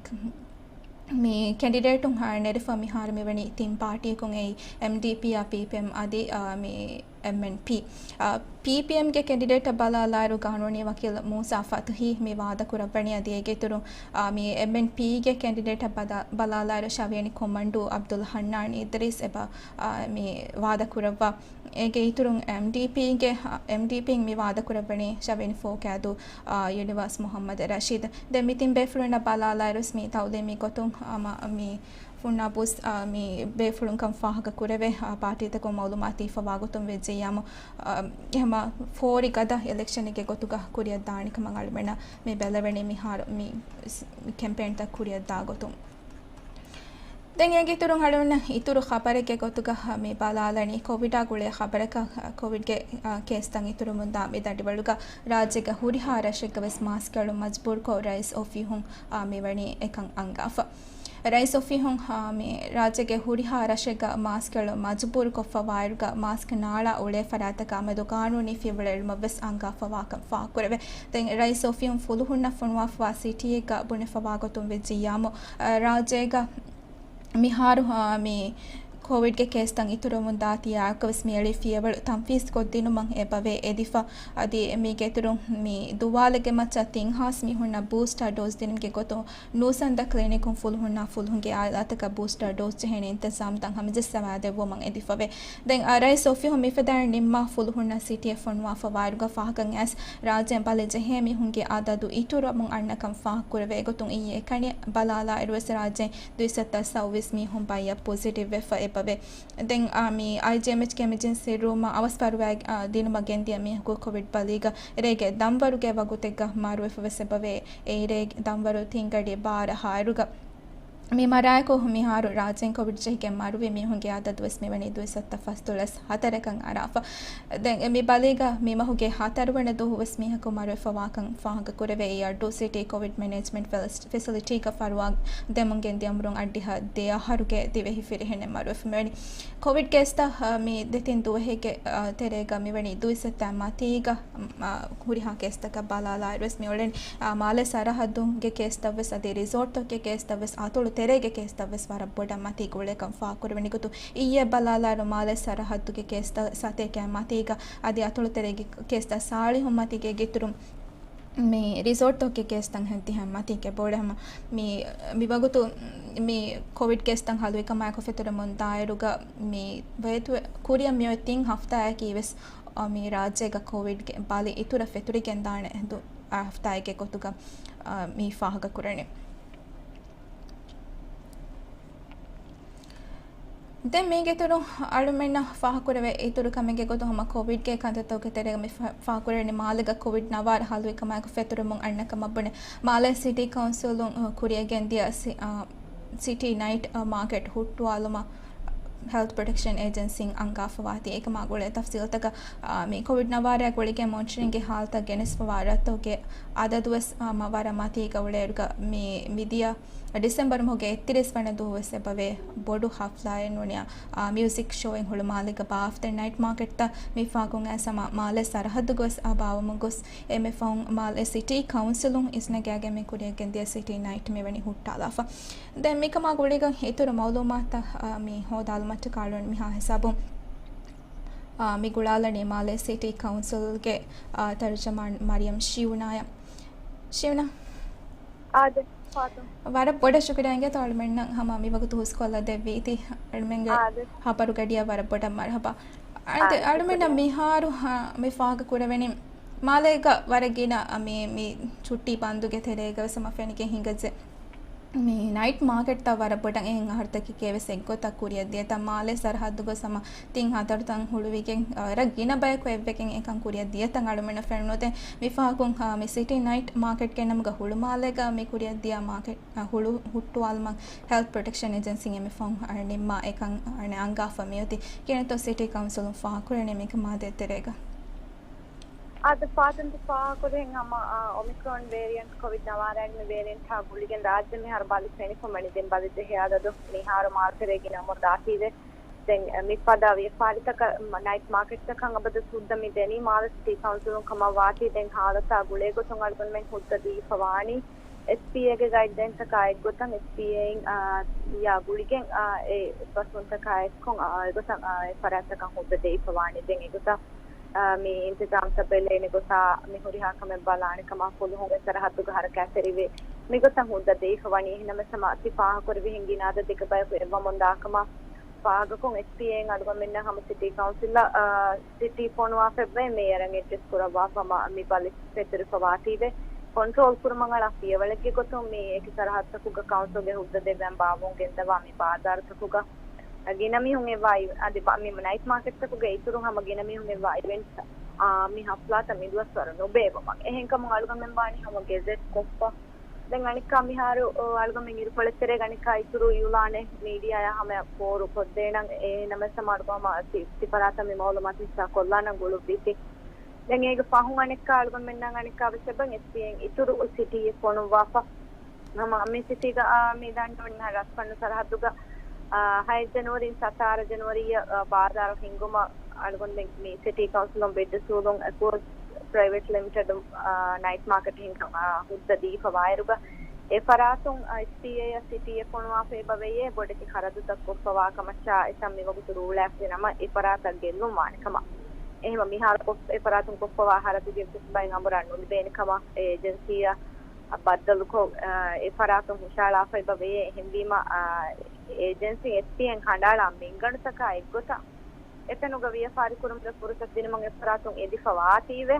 މި ކެންޑިޑޭޓުން، އާ، ނެރެފަ މިހާރު މިވަނީ ތިން ޕާޓީއަކުން އެއީ އެމްޑީޕީއާ ޕީޕީއެމް އަދި، އާ، މި އެމްއެންޕީ. އާ، ޕީޕީއެމްގެ ކެންޑިޑޭޓަށް ބަލާލާއިރު ގާނޫނީ ވަކީލް މޫސާ ފަތުހީ މި ވާދަކުރައްވަނީ އަދި އޭގެ އިތުރުން، އާ، މި އެމްއެންޕީގެ ކެންޑިޑޭޓަށް ބަލާ-، ބަލާލާއިރު ޝަވިޔަނި ކޮމަންޑޫ އަބްދުލް ހަންނާން އިދްރީސް އެބަ، އާ، މި ވާދަކުރައްވާ. އޭގެ އިތުރުން އެމްޑީޕީގެ، އެމްޑީޕީން މި ވާދަކުރައްވަނީ ޝަވިޔަނި ފޯކައިދޫ، އާ، ޔުނިވާސް މުހައްމަދު ރަޝީދު. ދެން މި ތިން ބޭފުޅުންނަށް ބަލާލާއިރުވެސް މި ތައުލީމީ ގޮތުން ހަމަ މި ފުންނާ ބޫސް، އާ، މި ބޭފުޅުން ކަން ފާހަގަ ކުރެވޭ، އާ، ޕާޓީތަކުން މައުލޫމާތު ހިފަވާ ގޮތުން ވެއްޖެއްޔާމު، އާ، ހަމަ ފޯރި ގަދަ އިލެކްޝަނެއްގެ ގޮތުގަ ކުރިއަށް ދާނެ ކަމަށް އަޅުމެންނަށް މި ބެލެވެނީ މިހާރު މި ކެމްޕޭންތައް ކުރިއަށް ދާ ގޮތުން. ދެން އޭގެ އިތުރުން އަޅުގަނޑު އިތުރު ޚަބަރެއްގެ ގޮތުގަ މި ބަލާލަނީ ކޮވިޑާ ގުޅޭ ޚަބަރަކަށް. ކޮވިޑްގެ، އާ، ކޭސްތައް އިތުރުވަމުންދާ މި ދަނޑިވަޅުގަ ރާއްޖޭގަ ހުރިހާ ރަށެއްގަވެސް މާސްކެޅުން މަޖުބޫރުކޮށް ރައީސް އޮފީހުން، އާ، މިވަނީ އެކަން އަންގާފަ. ރައީސް އޮފީހުން، އާ، މި ރާއްޖޭގެ ހުރިހާ ރަށެއްގަ މާސްކެޅުން މަޖުބޫރުކޮށްފަވާއިރުގަ މާސްކް ނާޅާ އުޅޭ ފަރާތަކާ މެދު ގާނޫނީ ފިޔަވަޅު އެޅުމަށްވެސް އަންގާފަވާކަން ފާހަގަކުރެވޭ. ދެން ރައީސް އޮފީހުން ފުލުހުންނަށް ފޮނުވާފަވާ ސިޓީއެއްގަ ބުނެފަވާ ގޮތުން ވެއްޖިއްޔާމު، އަ، ރާއްޖޭގަ މިހާރު، އަ، މި ކޮވިޑްގެ ކޭސްތައް އިތުރުވަމުންދާތީ އާއެކުވެސް މިއެޅި ފިޔަވަޅު ތަންފީޒްކޮށްދިނުމަށް އެބަވޭ އެދިފަ. އަދި މީގެ އިތުރުން މި ދުވާލެއްގެ މައްޗަށް ތިން ހާސް މީހުންނަށް ބޫސްޓާ ޑޯޒް ދިނުމުގެ ގޮތުން ނޫސަންދަ ކްލިނިކުން ފުލުހުންނާ ފުލުހުންގެ އާއިލާތަކަށް ބޫސްޓާ ޑޯޒް ޖެހޭނެ އިންތިޒާމްތައް ހަމަޖައްސަވާދެއްވުމަށް އެދިފަވޭ. ދެން، އަ، ރައީސް އޮފީހުން މިފަދައިން ނިންމާ ފުލުހުންނަށް ސިޓީއެއް ފޮނުވާފަވާއިރުގަ ފާހަގައިން އައިސް ރާއްޖޭން ބަލި ޖެހޭ މީހުންގެ އަދަދު އިތުރުވަމުން އަންނަކަން ފާހަގަކުރެވޭ ގޮތުން އިއްޔެ ކަނި ބަލާލާއިރުވެސް ރާއްޖޭން ދުއިސައްތަ ސައުވީސް މީހުން ބައްޔަށް ޕޮޒިޓިވް ވެފަ އެބަވޭ. ދެން، އާ، މި އައިޖީއެމްއެޗްގެ އެމަޖެންސީ ރޫމަށް އަވަސް ފަރުވާ، އާ، ދިނުމަށް ގެންދިޔަ މީހަކު ކޮވިޑް ބަލީގަ ރޭގެ ދަންވަރުގެ ވަގުތެއްގަ މަރުވެފަ ވެސް އެބަވޭ. އެއިރޭ ދަންވަރު ތިން ގަޑި ބާރަ ހާއިރުގަ. މި މަރާއެކު މިހާރު ރާއްޖޭން ކޮވިޑް ޖެހިގެން މަރުވި މީހުންގެ އަދަދުވެސް މިވަނީ ދުއިސައްތަ ފަސްދޮޅަސް ހަތަރަކަށް އަރާފަ. ދެން މި ބަލީގަ މި މަހުގެ ހަތަރުވަނަ ދުވަހުވެސް މީހަކު މަރުވެފަވާކަން ފާހަގަކުރެވޭ. އެއީ އައްޑޫ ސިޓީ ކޮވިޑް މެނޭޖްމަންޓް ފެސިލިޓީގަ ފަރުވާ ދެމުން ގެންދިޔަމުރުން އަށްޑިހަ ދެ އަހަރުގެ ދިވެހި ފިރިހެނެއް މަރުވެފަ މިވަނީ. ކޮވިޑް ކޭސްތައް، އަ، މި ދެތިން ދުވަހެއްގެ، އަ، ތެރޭގަ މިވަނީ ދުއިސައްތަ މަތީގަ، އަ، ހުރިހާ ކޭސްތަކަށް ބަލާލާއިރުވެސް މިއުޅެނީ، އަ، މާލެ ސަރަހައްދުގެ ކޭސްތައްވެސް އަދި ރިސޯޓްތަކުގެ ކޭސްތައްވެސް އަތޮޅު ތެރޭގެ ކޭސްތައްވެސް ވަރަށް ބޮޑަށް މަތީގަ އުޅޭކަން ފާހަގަކުރެވެނި ގޮތުން އިއްޔެ ބަލާލާއިރު މާލެ ސަރަހައްދުގެ ކޭސްތައް ސަތޭކައި މަތީގަ އަދި އަތޮޅު ތެރޭގެ ކޭސްތައް ސާޅީހުން މަތީގަ އިތުރުން މި ރިސޯޓްތަކުގެ ކޭސްތައް ހަތްދިހަ މަތީގަ ބޮޑަށް ހަމަ މި، މި ވަގުތު މި ކޮވިޑް ކޭސްތައް ހަލުވިކަމާއެކު ފެތުރެމުން ދާއިރުގަ މި ވޭތު-، ކުރިއަށް މިއޮތް ތިން ހަފްތާއަކީ ވެސް، އަ، މި ރާއްޖޭގަ ކޮވިޑްގެ ބަލި އިތުރަށް ފެތުރިގެންދާނެ ދު-، އާ، ހަފްތާއެއްގެ ގޮތުގަ، އަ، މި ފާހަގަކުރަނީ. ދެން މީގެ އިތުރު އަޅުމެންނަށް ފާހަގަކުރެވޭ އިތުރު ކަމެއްގެ ގޮތުން ހަމަ ކޮވިޑްގެ ކަންތައްތަކުގެ ތެރޭގަ މި ފާ-، ފާހަގަކުރެވެނީ މާލޭގަ ކޮވިޑް ނަވާރަ ހަލުވިކަމާއެކު ފެތުރެމުން އަންނަ ކަމަށް ބުނެ މާލޭ ސިޓީ ކައުންސިލުން، އަ، ކުރިއަށް ގެންދިޔަ ސި-، އަ، ސިޓީ ނައިޓް، އަ، މާކެޓް ހުއްޓުވާލުމަށް ހެލްތް ޕްރޮޓެކްޝަން އޭޖެންސީން އަންގާފަވާތީ. އެކަމާ ގުޅޭ ތަފްސީލްތަކަށް، އާ، މި ކޮވިޑް ނަވާރަ ގުޅިގެން މޮނިޓަރިންގގެ ހާލަތަށް ގެނެސްފަވާ ރަށްތަކުގެ އަދަދުވެސް، އާ، މަ-، ވަރަށް މަތީގަ އުޅޭއިރުގަ މި މިދިޔަ ޑިސެމްބަރު މަހުގެ އެއްތިރީސް ވަނަ ދުވަހު ވެސް އެބަވޭ ބޮޑު ހަފްލާއެއް ނޫނިއްޔާ، އާ، މިއުޒިކް ޝޯއެއް ހުޅުމާލޭގަ ބާފްތެ ނައިޓް މާކެޓްތައް މި ފާގުން އައިސް ހަމަ މާލެ ސަރަހައްދުގަ ވެސް އާ ބާވަމުން ގޮސް އެންމެ ފަހުން މާލެ ސިޓީ ކައުންސިލުން އިސްނަގާގެން މި ކުރިއަށް ގެންދިޔަ ސިޓީ ނައިޓް މިވަނީ ހުއްޓާލާފަ. ދެން މިކަމާ ގުޅިގެން އިތުރު މައުލޫމާތުތައް، އާ، މި ހޯދާލުމަށްޓަކާ އަޅުގަނޑު މިހާ ހިސާބުން، އާ، މި ގުޅާލަނީ މާލެ ސިޓީ ކައުންސިލްގެ، އާ، ތަރުޖަމާން މަރިޔަމް ޝިޔުނާއަށް. ޝިޔުނާ. އާދެ، ފާތުން. ވަރަށް ބޮޑަށް ޝުކުރިއްޔާ އިނގޭތޯ އަޅުމެންނަށް ހަމަ މި ވަގުތު ހުސްކޮށްލަ ދެއްވީތީ. އަޅުމެންގެ އާދެ. ހަބަރުގަޑިއަށް ވަރަށް ބޮޑަށް މަރުހަބާ. އަދި އާދެ، އަޅުމެންނަށް ޝުކުރިއްޔާ. މިހާރު ހަ-، މި ފާހަގަ ކުރެވެނީ މާލޭގަ ވަރަށް ގިނަ މި، މި ޗުއްޓީ ބަންދުގެ ތެރޭގަ ވެސް ހަމަ ފެނިގެން ހިނގައްޖެ. މި ނައިޓް މާކެޓްތައް ވަރަށް ބޮޑަށް އެހެން އަހަރުތަކެކޭ ވެސް އެއްގޮތަށް ކުރިއަށް ދިޔަތަން މާލެ ސަރަހައްދުގަސް ހަމަ ތިން ހަތަރުތަން ހުޅުވިގެން، އަ، ވަރަށް ގިނަ ބަޔަކު އެއްވެގެން އެކަން ކުރިއަށް ދިޔަތަން އަޅުމެންނަށް ފެނުނު. ދެން މި ފާހަގުން، އަ، މި ސިޓީ ނައިޓް މާކެޓްގެ ނަމުގަ ހުޅުމާލޭގަ މި ކުރިއަށް ދިޔަ މާކެޓް، އަ، ހުޅު ހުއްޓުވާލުމަށް ހެލްތް ޕްރޮޓެކްޝަން އޭޖެންސީން އެންމެ ފަހުން، އަ، ނިންމާ އެކަން، އަ، އަންގާފަ މިއޮތީ. ކިހިނެއްތޯ ސިޓީ ކައުންސިލުން ފާހަގަކުރަނީ މިކަމާ ދޭތެރޭގަ؟ އާދެ، ފާތުން ތި ފާހަގަކުރިހެން ހަމަ، އާ، އޮމިކްރޯން ވޭރިއަންޓް ކޮވިޑް ނަވާރައިގެ ވޭރިއަންޓާ ގުޅިގެން ރާއްޖެ މިހާރު ބަލި ފެނިފަ ވަނީ. ދެން ބަލި ޖެހޭ އަދަދު މިހާރު މާލެ ތެރޭ ގިނަވަމުން ދާތީވެ. ދެން، އަ، މިފަދަ ވިޔަފާރިތަކަށް، މަ-، ނައިޓް މާކެޓްތަކަށް އަބަދު ހުއްދަ މި ދެނީ މާލެ ސިޓީ ކައުންސިލުން ކަމަށް ވާތީ. ދެން ހާލަތާ ގުޅޭގޮތުން އަޅުގަނޑުމެން ހުއްދަ ދީފަ ވާނީ އެސްޕީއޭގެ ގައިޑްލައިންތަކާ އެއްގޮތަށް އެސްޕީއޭއިން، އާ، އާ، ގުޅިގެން، އާ، އެ ބަސްވުންތަކާ އެއްކޮށް، އާ، އެގޮތަށް، އާ، އެ ފަރާތްތަކަށް ހުއްދަ ދެވިފަ ވާނީ. ދެން އެގޮތަށް، އާ، މި އިންތިޒާމްތައް ބެލޭނެ ގޮތާ މި ހުރިހާ ކަމެއް ބަލާނެ ކަމާ ފުލުހުން އެ ސަރަހައްދުގަ ހަރަކާތްތެރިވެ މިގޮތަށް ހުއްދަ ދެވިފަ ވަނީ. އެހެންނަމަވެސް ހަމަ ތި ފާހަގަކުރެއްވިހެން ގިނަ އަދަދެއްގެ ބަޔަކު އެއްވަމުން ދާ ކަމަށް ފާހަގަކޮށް، އެސްޕީއޭއިން އަޅުގަނޑުމެންނަށް ހަމަ ސިޓީ ކައުންސިލަށް، އާ، ސިޓީ ފޮނުވާފައިވޭ މޭޔަރަށް އެޑްރެސް ކުރައްވާފަ ހަމަ މި ބަލި ފެތުރިފަ ވާތީވެ. ކޮންޓްރޯލް ކުރުމަށް އަޅާ ފިޔަވަޅެއްގެ ގޮތުން މި އެކި ސަރަހައްދަކުގަ ކައުންސިލްގެ ހުއްދަ ދެއްވަން ބާއްވަމުން ގެންދަވާ މި ބާޒާރުތަކުގަ ގިނަ މީހުން އެއްވާ އި-، އަދި ބަ-، މި ނައިޓް މާކެޓްތަކުގެ އިތުރުން ހަމަ ގިނަ މީހުން އެއްވާ އިވެންޓް، އާ، މި ހަފްލާތައް މި ދުވަސްވަރު ނުބޭއްވުމަށް. އެހެންކަމުން އަޅުގަނޑުމެން ވާނީ ހަމަ ގެޒެޓް ކޮށްފަ. ދެން އަނެއްކާ މިހާރު، އާ، އަޅުގަނޑުމެން އިރުކޮޅެއް ތެރޭ އަނެއްކާ އިތުރު އިއުލާނެއް މީޑިއާއާ ހަމަޔަށް ފޯރު ކޮށްދޭނަން. އެހެންނަމަވެސް ހަމަ އަޅުގަނޑު ހަމަ ތި-، ތި ފަރާތަށް މި މައުލޫމާތު ހިއްސާ ކޮށްލާނަން ގުޅުއްވީތީ. ދެން އޭގެ ފަހުން އަނެއްކާ އަޅުގަނޑުމެންނަށް އަނެއްކާ ވެސް އެބަ އެސްޕީއޭއިން އިތުރު ސިޓީއެއް ފޮނުއްވާފަ. ހަމަ މި ސިޓީގަ، އާ، މި ދަނޑު މިހާ ރަސްފަންނު ސަރަހައްދުގަ، އާ، ހައެއް ޖަނުއަރީން ސަތާރަ ޖަނުއަރީއަށް، އާ، ބާޒާރު ހިންގުމަށް އަޅުގަނޑުމެން މި ސިޓީ ކައުންސިލުން ބިޑް ސޫލުން އެކުވޯސް ޕްރައިވެޓް ލިމިޓެޑު، އާ، ނައިޓް މާކެޓް ހިންގަން، އާ، ހުއްދަ ދީފަ ވާއިރުގަ އެ ފަރާތުން، އާ، އެސްޕީއޭއަށް ސިޓީއެއް ފޮނުވާފައި އެބަ ވެޔޭ ބޮޑެތި ޚަރަދުތައް ކޮށްފަވާ ކަމަށާ އެތަން މިވަގުތު ރޫޅާފައި ނަމަ އެ ފަރާތަށް ގެއްލުން ވާނެ ކަމަށް. އެހެންވެ މިހާރު ކޮށް-، އެ ފަރާތުން ކޮށްފަވާ ޚަރަދުގެ ފުސްބައިން އަނބުރާ ނުލިބޭނެ ކަމަށް އެ އޭޖެންސީއަށް ބައްދަލުކޮށް، އާ، އެ ފަރާތުން ހުށައަޅާފައި އެބަ ވެޔޭ. އެހެންވީމަ، އާ، އޭޖެންސީ އެސްޕީއޭން ކަނޑައަޅާ މިންގަނޑުތަކާ އެއްގޮތަށް އެތަނުގަ ވިޔަފާރި ކުރުމުގެ ފުރުސަތު ދިނުމަށް އެ ފަރާތުން އެދިފަ ވާތީވެ.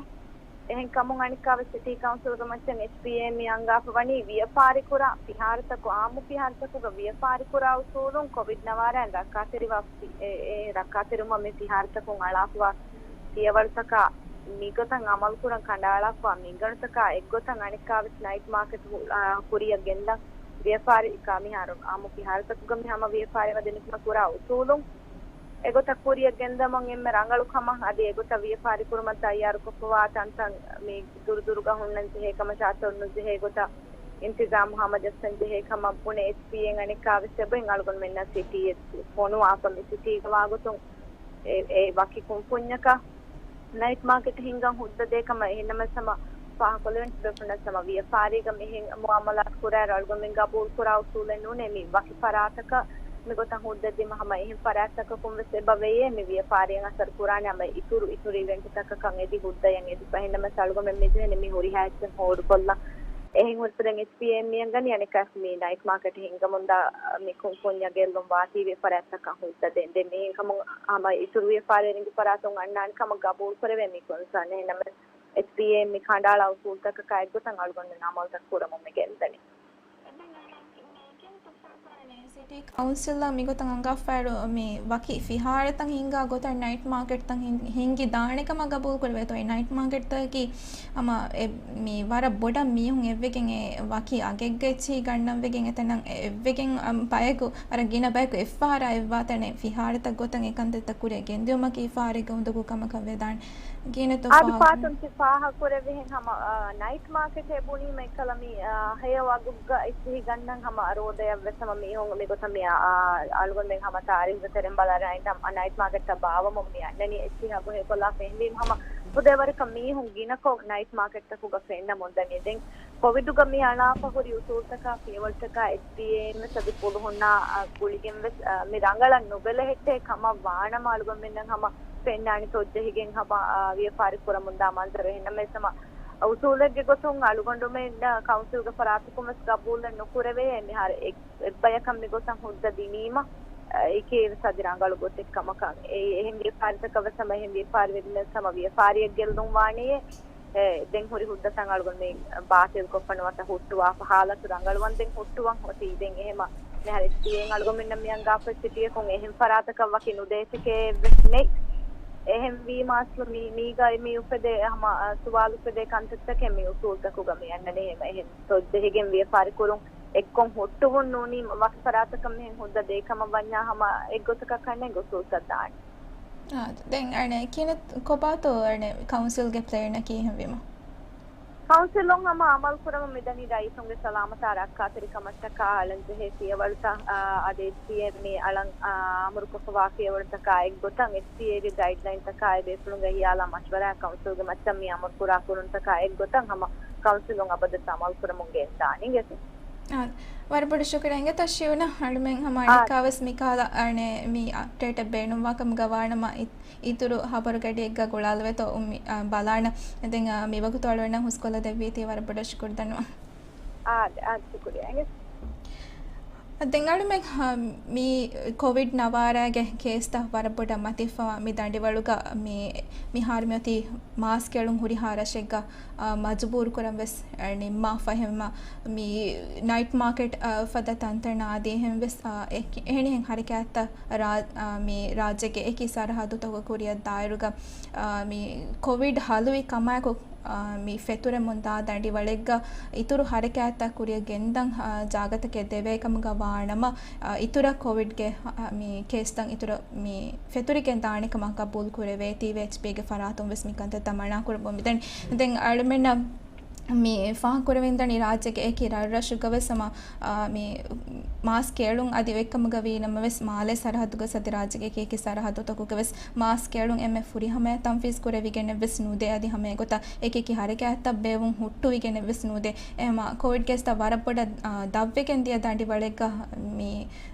އެހެން ކަމުން އަނެއްކާވެސް ސިޓީ ކައުންސިލްގެ މައްޗަށް އެސްޕީއޭ މި އަންގާފަ ވަނީ ވިޔަފާރިކުރާ ފިހާރަތަކު، އާއްމު ފިހާރަތަކުގަ ވިޔަފާރިކުރާ އުސޫލުން ކޮވިޑް ނަވާރައިން ރައްކާތެރިވާ ފި-، އެ، އެ، ރައްކާތެރިވުމަށް މި ފިހާރަތަކުން އަޅާފަވާ ފިޔަވަޅުތަކާ މިގޮތަށް އަމަލުކުރަން ކަނޑައަޅާފަވާ މިންގަނޑުތަކާ އެއްގޮތަށް އަނެއްކާވެސް ނައިޓް މާކެޓް ހު-، އާ، ކުރިއަށް ގެންދަން ވިޔަފާރި ކާ މިހާރު އާއްމު ފިހާރަތަކުގަ މި ހަމަ ވިޔަފާރި ވަދެނިކުމަށް ކުރާ އުސޫލުން އެގޮތަށް ކުރިއަށް ގެންދަމުން އެންމެ ރަނގަޅު ކަމަށް އަދި އެގޮތަށް ވިޔަފާރި ކުރުމަށް ތައްޔާރުކޮށްފަވާ ތަންތަން މި ދުރުދުރުގަ ހުންނަން ޖެހޭ ކަމަށާ ތޮންނުޖެހޭ ގޮތަށް އިންތިޒާމު ހަމަޖައްސަން ޖެހޭ ކަމަށް ބުނެ އެސްޕީއޭން އަނެއްކާވެސް އެބައިން އަޅުގަނޑުމެންނަށް ސިޓީއެއް ފޮނުވާފަ މި ސިޓީގަ ވާގޮތުން އެ، އެ ވަކި ކުންފުންޏަކަށް ނައިޓް މާކެޓް ހިންގަން ހުއްދަ ދޭ ކަމަށް. އެހެންނަމަވެސް ހަމަ ފާހަގަކޮށްލެވެން ތިބޭފުޅުންނަށް ހަމަ ވިޔަފާރީގަ މިހެން މުއާމަލާތު ކުރާއިރު އަޅުގަނޑުމެން ގަބޫލު ކުރާ އުސޫލެއް ނޫނޭ މި ވަކި ފަރާތަކަށް މިގޮތަށް ހުއްދަ ދިމަ ހަމަ އެހެން ފަރާތްތަކަކުން ވެސް އެބަ ވެޔޭ މި ވިޔަފާރިއަށް އަސަރު ކުރާނެ ހަމަ އިތުރު އިތުރު އިވެންޓްތަކަކަށް އެދި ހުއްދަޔަށް އެދިފަ. އެހެންނަމަވެސް އަޅުގަނޑުމެން މި ޖެހެނީ މި ހުރިހާ އެއްޗެއް ހޯޑުކޮށްލަން. އެހެން ހުރިފުރެން އެސްޕީއޭ މިއަންގަނީ އަނެއްކާ މި ނައިޓް މާކެޓް ހިންގަމުންދާ މި ކުންފުންޏަށް ގެއްލުން ވާތީވެ ފަރާތްތަކަށް ހުއްދަ ދޭން. ދެން މިހެންކަމުން ހަމަ އިތުރު ވިޔަފާރިވެރިންގެ ފަރާތުން އަންނާނެ ކަމަށް ގަބޫލު ކުރެވޭ މި ކޮންސާން. އެހެންނަމަވެސް އެސްޕީއޭ މި ކަނޑައަޅާ އުސޫލުތަކަކާ އެއްގޮތަށް އަޅުގަނޑުމެން އަމަލުތައް ކުރަމުން މި ގެންދަނީ. ސިޓީ ކައުންސިލްއަށް މިގޮތަށް އަންގާފައިރު މި ވަކި ފިހާރަތައް ހިންގާ ގޮތަށް ނައިޓް މާކެޓްތައް ހިން-، ހިންގި ދާނެ ކަމަށް ގަބޫލު ކުރެވޭތޯ؟ އެ ނައިޓް މާކެޓްތަކަކީ ހަމަ އެ މި ވަރަށް ބޮޑަށް މީހުން އެއްވެގެން އެ ވަކި އަގެއްގަ އެއްޗިހި ގަންނަން ވެގެން އެތަނަށް އެ-، އެއްވެގެން އަ، ބަޔަކު ވަރަށް ގިނަ ބަޔަކު އެއްފަހަރާ އެއްވާތަނެއް ފިހާރަތައް ގޮތަށް އެ ކަންތައްތައް ކުރިއަށް ގެންދިއުމަކީ ފަހަރެއްގެ އުނދަގޫ ކަމަކަށް ވެދާނެ. ގިނަ އާދެ، ތޮފާ ފާތުން ތި ފާހަގަކުރެއްވިހެން ހަމަ، އާ، ނައިޓް މާކެޓޭ ބުނީމަ އެއްކަލަ މި، އާ، ހެޔޮ އަގުގަ އެއްޗިހި ގަންނަން ހަމަ ރޯދަޔަށް ވެސް ހަމަ މީހުން މިގޮތަށް މި، އާ، އަޅުގަނޑުމެން ހަމަ ތާރީހުގެ ތެރެއިން ބަލާއިރު އައިން ނައިޓް މާކެޓްތައް ބާވަމުން މި އަންނަނީ އެއްޗިހި އަގު ހެޔޮކޮށްލާފަ އެހެންވީމަ ހަމަ ފުދޭވަރަކަށް މީހުން ގިނަކޮށް ނައިޓް މާކެޓްތަކުގަ ފެންނަމުން ދަނީ. ދެން ކޮވިޑުގަ މި އަޅާފަ ހުރި އުސޫލްތަކާ ފިޔަވަޅުތަކާ އެސްބީއޭއިން ވެސް އަދި ފުލުހުންނާ، އާ، ގުޅިގެން ވެސް، އާ، މި ރަނގަޅަށް ނުބެލެހެއްޓޭ ކަމަށް ވާނަމަ އަޅުގަނޑުމެންނަށް ހަމަ ފެންނާނެ ތޮއްޖެހިގެން ހަމަ، އާ، ވިޔަފާރި ކުރަމުންދާ މަންޒަރު. އެހެންނަމަވެސް ހަމަ އުސޫލެއްގެ ގޮތުން އަޅުގަނޑުމެން، އާ، ކައުންސިލްގެ ފަރާތަކުން ވެސް ގަބޫލެއް ނުކުރެވޭ މިހާރު އެއް-، އެއްބަޔަކަށް މިގޮތަށް ހުއްދަ ދިނީމަ، އެކީ ވެސް އަދި ރަނގަޅު ގޮތެއް ކަމަކަށް. އެ-، އެހެން ވިޔަފާރިތަކަށް ވެސް ހަމަ އެހެން ވިޔަފާރިވެރިން ވެސް ހަމަ ވިޔަފާރިއަށް ގެއްލުން ވާނެޔޭ. އެ، ދެން ހުރި ހުއްދަތައް އަޅުގަނޑުމެން ބާތިލްކޮށްފަ ނުވަތަ ހުއްޓުވާފަ ހާލަތު ރަނގަޅުވަންދެން ހުއްޓުވަން އޮތީ. ދެން އެހެމަ މިހާރު އެސްބީއޭއިން އަޅުގަނޑުމެންނަށް މި އަންގާފަ ސިޓީއަކުން އެހެން ފަރާތަކަށް ވަކި ނުދޭތެކޭ ވެސް ނެތް. އެހެންވީމާ އަސްލު މީ-، މީގަ މި އުފެދޭ ހަމަ، އަ، ސުވާލު އުފެދޭ ކަންތައްތަކެއް މި އުސޫލްތަކުގަ މި އަންނަނީ. އެހެމަ އެހެން ތޮއްޖެހިގެން ވިޔަފާރި ކުރުން އެއްކޮށް ހުއްޓުވުން ނޫނީ ވަކި ފަރާތަކަށް މިހެން ހުއްދަ ދޭ ކަމަށް ވަންޏާ ހަމަ އެއްގޮތަކަށް ކަންނޭނގެ އުސޫލްތައް ދާނެ. އާ، ދެން އަނެއް ކިނެތް ކޮބާތޯ އަނެއް ކައުންސިލްގެ ޕްލޭނަކީ އެހެންވީމަ؟ ކައުންސިލުން ހަމަ އަމަލު ކުރަމުން މިދަނީ ރައީސުންގެ ސަލާމަތާ ރައްކާތެރިކަމަށްޓަކާ އަޅަންޖެހޭ ފިޔަވަޅުތައް، އާ، އަދި އެސްޕީއޭ މި އަޅަން، އާ، އަމުރުކޮށްފަވާ ފިޔަވަޅުތަކާ އެއްގޮތަށް އެސްޕީއޭގެ ގައިޑްލައިންތަކާއި ބޭފުޅުންގެ ހިޔާލާ މަޝްވަރާ ކައުންސިލްގެ މައްޗަށް މި އަމުރުކުރާ ކުރުންތަކާ އެއްގޮތަށް ހަމަ ކައުންސިލުން އަބަދަށް އަމަލު ކުރަމުން ގެންދާނީ. އާ، ވަރަށް ބޮޑަށް ޝުކުރިއްޔާ އިނގޭތޯ ޝިޔުނާ، އަޅުމެން ހަމަ އާ. އަނެއްކާވެސް މިކަހަލަ އަނެއް މި އަޕްޑޭޓެއް ބޭނުންވާކަމުގަ ވާނަމަ އި-، އިތުރު ހަބަރުގަޑިއެއްގަ ގުޅާލަވޭތޯ އުއްމީ، އާ، ބަލާނަ. ދެން، އާ، މިވަގުތު އަޅުގަނޑަށް ހުސްކޮށްލަ ދެއްވީތީ ވަރަށް ބޮޑަށް ޝުކުރު ދަންނަވަން. އާ، އާ، ޝުކުރިއްޔާ އިނގޭތޯ. ދެން އަޅުމެން، އާ، މި ކޮވިޑް ނަވާރާގެ ކޭސްތައް ވަރަށް ބޮޑަށް މަތިވެފަވާ މި ދަނޑިވަޅުގަ މި، މިހާރު މިއޮތީ މާސް ކެޅުން ހުރިހާ ރަށެއްގަ، އާ، މަޖުބޫރު ކުރަން ވެސް، އާ، ނިންމާފަ. އެހެންވީމަ މި ނައިޓް މާކެޓް، އާ، ފަދަ ތަންތަން އާދީ އެހެން ވެސް، އާ، އެ-، އެހެނިހެން ހަރަކާތްތައް ރާ-، އާ، މި ރާއްޖޭގެ އެކި ސަރަހައްދުތަކުގެ ކުރިއަށް ދާއިރުގަ، އާ، މި ކޮވިޑް ހަލުވި ކަމާއެކު، އާ، މި ފެތުރެމުންދާ ދަނޑިވަޅެއްގަ އިތުރު ހަރަކާތްތައް ކުރިއަށް ގެންދަން، އާ، ޖާގަތަކެއް ދެވޭ ކަމުގަ ވާނަމަ، އާ، އިތުރަށް ކޮވިޑްގެ، އާ، މި ކޭސްތައް އިތުރަށް މި ފެތުރިގެން ދާނެ ކަމަށް ގަބޫލު ކުރެވޭތީވެ އެޗްޕީގެ ފަރާތުން ވެސް މި ކަންތައްތައް މަނާ ކުރަމުން މިދަނީ. ދެން އަޅުމެންނަށް މި ފާހަގަކުރެވިންދަނީ ރާއްޖޭގެ އެކި ރަށްރަށުގަ ވެސް ހަމަ، އާ، މި މާސް ކެޅުން އަދި އޮތްކަމުގަ ވީނަމަވެސް މާލޭ ސަރަހައްދުގަ އަދި ރާއްޖޭގެ އެކި އެކި ސަރަހައްދުތަކުގަ ވެސް މާސް ކެޅުން އެންމެ ފުރިހަމަޔަށް ތަންފީޒް ކުރެވިގެނެއް ވެސް ނުދޭ އަދި ހަމަ އެގޮތަށް އެކި އެކި ހަރަކާތްތައް ބޭއްވުން ހުއްޓުވިގެނެއް ވެސް ނުދޭ. އެހެމަ ކޮވިޑް ކޭސްތައް ވަރަށް ބޮޑަށް، އާ، ދަށްވެގެން ދިޔަ ދަނޑިވަޅެއްގަ މި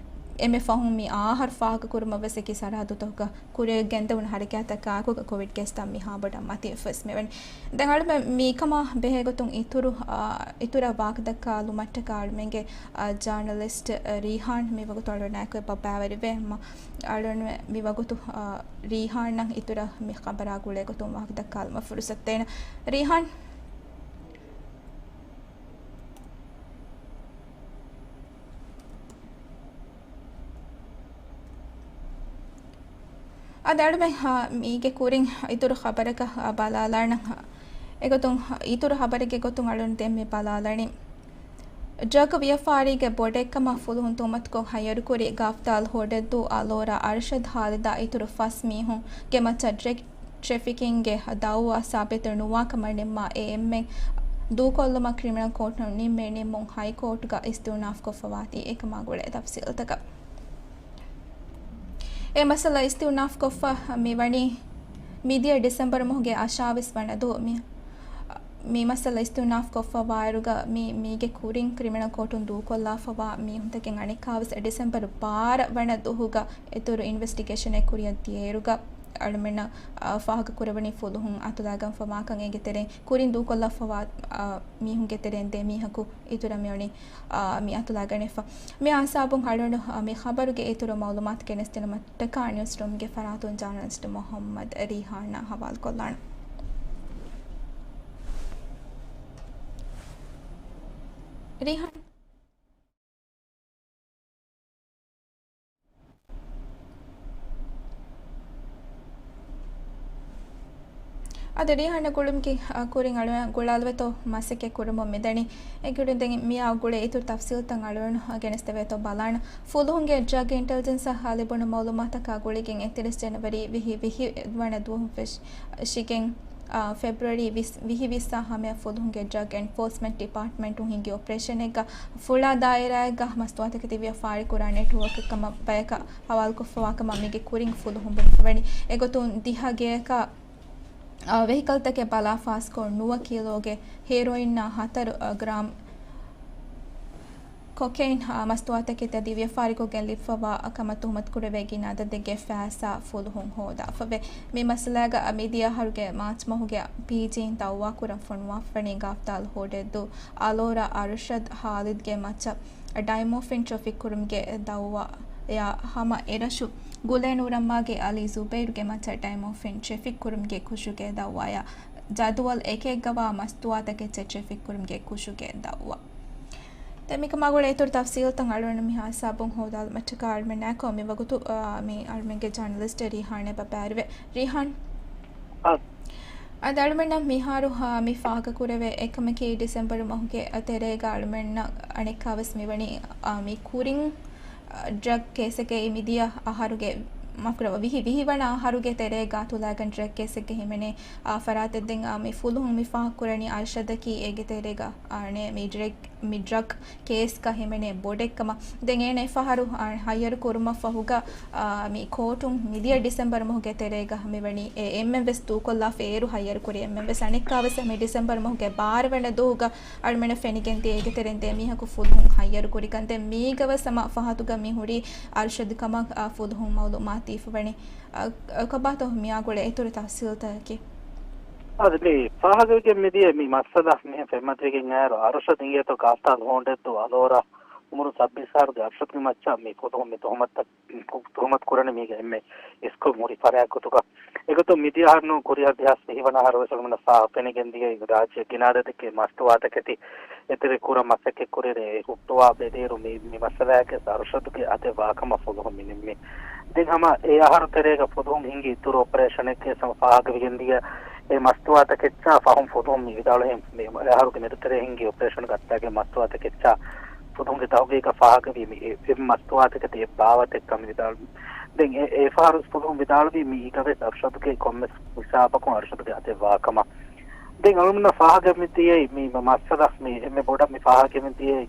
އެންމެ ފަހުން މި އާހަރު ފާހަގަކުރުމަށް ވެސް އެކި ސަރަހައްދުތަކުގަ ކުރިއަށް ގެންދެވުނު ހަރަކާތްތަކާއެކު ކޮވިޑް ކޭސްތައް މިހާ ބޮޑަށް މަތިވެފަ ވެސް މިވަނީ. ދެން އަޅުމެން މިކަމާ ބެހޭގޮތުން އިތުރު، އާ، އިތުރަށް ވާހަކަދައްކާލުމަށްޓަކާ އަޅުމެންގެ، އާ، ޖާނަލިސްޓް، އާ، ރީހާން މިވަގުތު އަޅުގަނޑާއެކު އެބަ ބައިވެރިވޭ. މަ-، އަޅުގަނޑު މިވަގުތު، އާ، ރީހާންއަށް އިތުރަށް މި ޚަބަރާ ގުޅޭގޮތުން ވާހަކަދައްކާލުމަށް ފުރުސަތު ދޭނަން. ރީހާން. އަދި އަޅުމެން، އާ، މީގެ ކުރިން އިތުރު ޚަބަރަކަށް، އާ، ބަލާލާނަން. އެގޮތުން އިތުރު ޚަބަރެއްގެ ގޮތުން އަޅުން ދެން މި ބަލާލަނީ. ޑްރަގް ވިޔަފާރީގެ ބޮޑެއްކަމަށް ފުލުހުން ތުހުމަތުކޮށް ހައްޔަރުކުރި ގަފްތާލް ހޮޑެއްދޫ އަލޯރާ އަރްޝަދް ހާލިދާ އިތުރު ފަސް މީހުންގެ މައްޗަށް ޑްރަގް ޓްރެފިކިންގެ ދައުވާ ސާބިތު ނުވާކަމަށް ނިންމާ އެ އެންމެން ދޫކޮށްލުމަށް ކްރިމިނަލް ކޯޓުން ނިންމޭ ނިންމުން ހައިކޯޓުގަ އިސްތިއުނާފްކޮށްފަވާތީ އެކަމާ ގުޅޭ ތަފްސީލްތަކަށް. އެ މައްސަލަ އިސްތިއުނާފްކޮށްފަ މިވަނީ މިދިޔަ ޑިސެމްބަރު މަހުގެ އަށާވީސް ވަނަ ދުވަހު މި، މި މައްސަލަ އިސްތިއުނާފްކޮށްފަ ވާއިރުގަ މި، މީގެ ކުރިން ކްރިމިނަލް ކޯޓުން ދޫކޮށްލާފަވާ މީހުންތަކެއް އަނެއްކާވެސް ޑިސެމްބަރު ބާރަ ވަނަ ދުވަހުގަ އިތުރު އިންވެސްޓިގޭޝަނެއް ކުރިއަށް ދިޔައިރުގަ އަޅުމެންނަށް، އާ، ފާހަގަކުރެވުނީ ފުލުހުން އަތުލާގަންފަވާކަން އޭގެ ތެރެއިން ކުރިން ދޫކޮށްލާފަވާ، އާ، މީހުންގެ ތެރެއިން ދެ މީހަކު އިތުރަށް މިވަނީ، އާ، މި އަތުލާގަނެފަ. މި ހިސާބުން އަޅުގަނޑު، އާ، މި ޚަބަރުގެ އިތުރު މައުލޫމާތު ގެނެސްދިނުމަށްޓަކާ ނިއުސްރޫމްގެ ފަރާތުން ޖާނަލިސްޓް މުޙައްމަދު ރީހާންއާ ހަވާލުކޮށްލާނަން. ރީހާން. އަދި ރީހާން ގުޅުމުގެ ކުރިން އަޅުގަނޑު ގުޅާލުވެތޯ މަސައްކަތް ކުރަމުން މިދަނީ. އެގޮތުން ދެން މިއާ ގުޅޭ އިތުރު ތަފްސީލްތައް އަޅުގަނޑު ގެނެސްދެވޭތޯ ބަލާނަ. ފުލުހުންގެ ޑްރަގް އިންޓެލިޖެންސަށް ލިބުނު މައުލޫމާތަކާ ގުޅިގެން އެއްތިރީސް ޖަނަވަރީ ވިހި ވިހި ވަނަ ދުވަހުން ފެށިގެން، އާ، ފެބްރުއަރީ ވިހި ވިއްސާ ހަމަޔަށް ފުލުހުންގެ ޑްރަގް އެންފޯސްމަންޓް ޑިޕާޓްމަންޓުން ހިންގި އޮޕަރޭޝަނެއްގަ ފުޅާ ދާއިރާއެއްގަ މަސްތުވާތަކެތި ވިޔަފާރި ކުރާ ނެޓްވޯކެއް ކަމަށް ބަޔަކަށް ހަވާލުކޮށްފަވާ ކަމަށް މީގެ ކުރިން ފުލުހުން ބުނެފަވަނީ. އެގޮތުން ދިހަ ގެޔަކަށް އާ، ވެހިކަލްތަކެއް ބަލާ ފާސްކޮށް ނުވަ ކިލޯގެ ހެރޯއިންއާ ހަތަރު، އާ، ގްރާމް ކޮކެއިން، އާ، މަސްތުވާތަކެތި އަދި ވިޔަފާރިކޮށްގެން ލިބިފަވާ ކަމަށް ތުހުމަތު ކުރެވޭ ގިނަ އަދަދެއްގެ ފައިސާ ފުލުހުން ހޯދާފަވޭ. މި މައްސަލާގަ މިދިޔަ އަހަރުގެ މާޗް މަހުގެ ޕީޖީއިން ދައުވާ ކުރަން ފޮނުވާފަވަނީ ގާފްތާލް ހޯޑެއްދޫ އަލޯރާ އަރުޝަދް ހާލިދްގެ މައްޗަށް ޑައިމޯފިން ޓްރެފިކް ކުރުމުގެ ދައުވާޔާ ހަމަ އެރަށު ގުލޭނުރައްމާގެ އަލީ ޒުބައިރުގެ މައްޗަށް ޑައިމޯފިން ޓްރެފިކް ކުރުމުގެ ކުށުގެ ދައުވާޔާ ޖަދުވަލް އެކެއްގަވާ މަސްތުވާތަކެއްޗަށް ޓްރެފިކް ކުރުމުގެ ކުށުގެ ދައުވާ. ދެން މިކަމާ ގުޅޭ އިތުރު ތަފްސީލްތައް އަޅުގަނޑު މިހާ ހިސާބުން ހޯދާލުމަށްޓަކާ އަޅުމެންނާކޮ މި ވަގުތު، އާ، މި އަޅުމެންގެ ޖާނަލިސްޓް ރީހާން އެބަ ބައިވެރިވޭ. ރީހާން. އާ. އަދި އަޅުމެންނަށް މިހާރު، އާ، މި ފާހަގަކުރެވޭ އެކަމަކީ ޑިސެމްބަރު މަހުގެ ތެރޭގަ އަޅުމެންނަށް އަނެއްކާވެސް މިވަނީ، އާ، މި ކުރިން، އާ، ޑްރަގް ކޭސެއްގައި މިދިޔަ އަހަރުގެ، މާފުކުރައްވާ، ވިހި، ވިހި ވަނަ އަހަރުގެ ތެރޭގަ ތުލާގެން ޑްރަގް ކޭސެއްގަ ހިމެނޭ، އާ، ފަރާތެއް. ދެން، އާ، މި ފުލުހުން މި ފާހަގަކުރަނީ އަރްޝަދަކީ އޭގެ ތެރޭގަ، އާ، މި ޑްރަގް، މި ޑްރަގް ކޭސްގަ ހިމެނޭ ބޮޑެއްކަމަށް. ދެން އޭނަ އެފަހަރު، އާ، ހައްޔަރު ކުރުމަށް ފަހުގަ، އާ، މި ކޯޓުން މިދިޔަ ޑިސެމްބަރު މަހުގެ ތެރޭގަ މިވަނީ އެ އެންމެން ވެސް ދޫކޮށްލާފަ އޭރު ހައްޔަރު ކުރި އެންމެން ވެސް އަނެއްކާވެސް މި ޑިސެމްބަރު މަހުގެ ބާރަ ވަނަ ދުވަހުގަ އަޅުމެނަށް ފެނިގެންދިޔަ އޭގެ ތެރެއިން ދެ މީހަކު ފުލުހުން ހައްޔަރު ކުރިކަން. ދެން މީގަވެސް ހަމަ ފަހަތުގަ މި ހުރީ އަރްޝަދު ކަމަށް، އާ، ފުލުހުން މައުލޫމާތު ދީފަވަނީ. އަ، އަ، ކޮބާތޯ މިއާ ގުޅޭ އިތުރު ތަފްސީލްތަކަކީ؟ އަދި މި ފާހަގަވެގެން މިދިޔަ މި މައްސަލަ މިހެން ފެންމަތިވެގެން އައިރު އަރުޝަދު އިނގޭތޯ ކާފްތާލް ހޯނޑެއްދޫ އަލޯރާ އުމުރުން ސައްބީސް އަހަރުގެ އަރުޝަދުގެ މައްޗަށް މި ފުލުހުން މި ތުހުމަތު، ތުހުމަތު ކުރަނީ މީގެ އެންމެ އިސްކޮށް ހުރި ފަރާތް ގޮތުގަ. އެގޮތުން މިދިޔަ އަހަރު ނޫން ކުރިއަށް ދެހާސް ވިހި ވަނަ އަހަރު ވެސް އަޅުގަނޑަށް ފާހަގަ ފެނިގެން ދިޔައީ ރާއްޖެ ގިނަ އަދަދެއްގެ މަސްތުވާތަކެތި އެތެރެ ކުރަން މަސައްކަތް ކުރިއިރު އެ ހުއްޓުވާ ބެލިއިރު މި، މި މައްސަލައަކީ އަރުޝަދުގެ އަތެއް ވާކަމަށް ފުލުހުން މި ނިންމީ. ދެން ހަމަ އެ އަހަރު ތެރޭގަ ފުލުހުން ހިންގި އިތުރު އޮޕަރޭޝަނެއްގެ ހަމަ ފާހަގަވެގެން ދިޔަ އެ މަސްތުވާތަކެއްޗާ ފަހުން ފުލުހުން މި ވިދާޅުވި މި އެ އަހަރުގެ މެދުތެރޭ ހިންގި އޮޕަރޭޝަންގަ އަތުލާގެން މަސްތުވާތަކެއްޗާ ފުލުހުންގެ ތަހުގީގަށް ފާހަގަވީ މި އެ، އެ މަސްތުވާތަކެތި އެއް ބާވަތެއްކަން ވިދާޅުވި. ދެން އެ، އެ ފަހަރު ފުލުހުން ވިދާޅުވީ މި އިގަވެސް އަރުޝަދުގެ ކޮންމެސް ހިސާބަކުން އަރުޝަދުގެ އަތެއް ވާކަމަށް. ދެން އަޅުމެންނަށް ފާހަގަވެގެން ދިޔައީ މި މަ-، މައްސަލަ މި އެންމެ ބޮޑަށް މި ފާހަގަވެގެން ދިޔައީ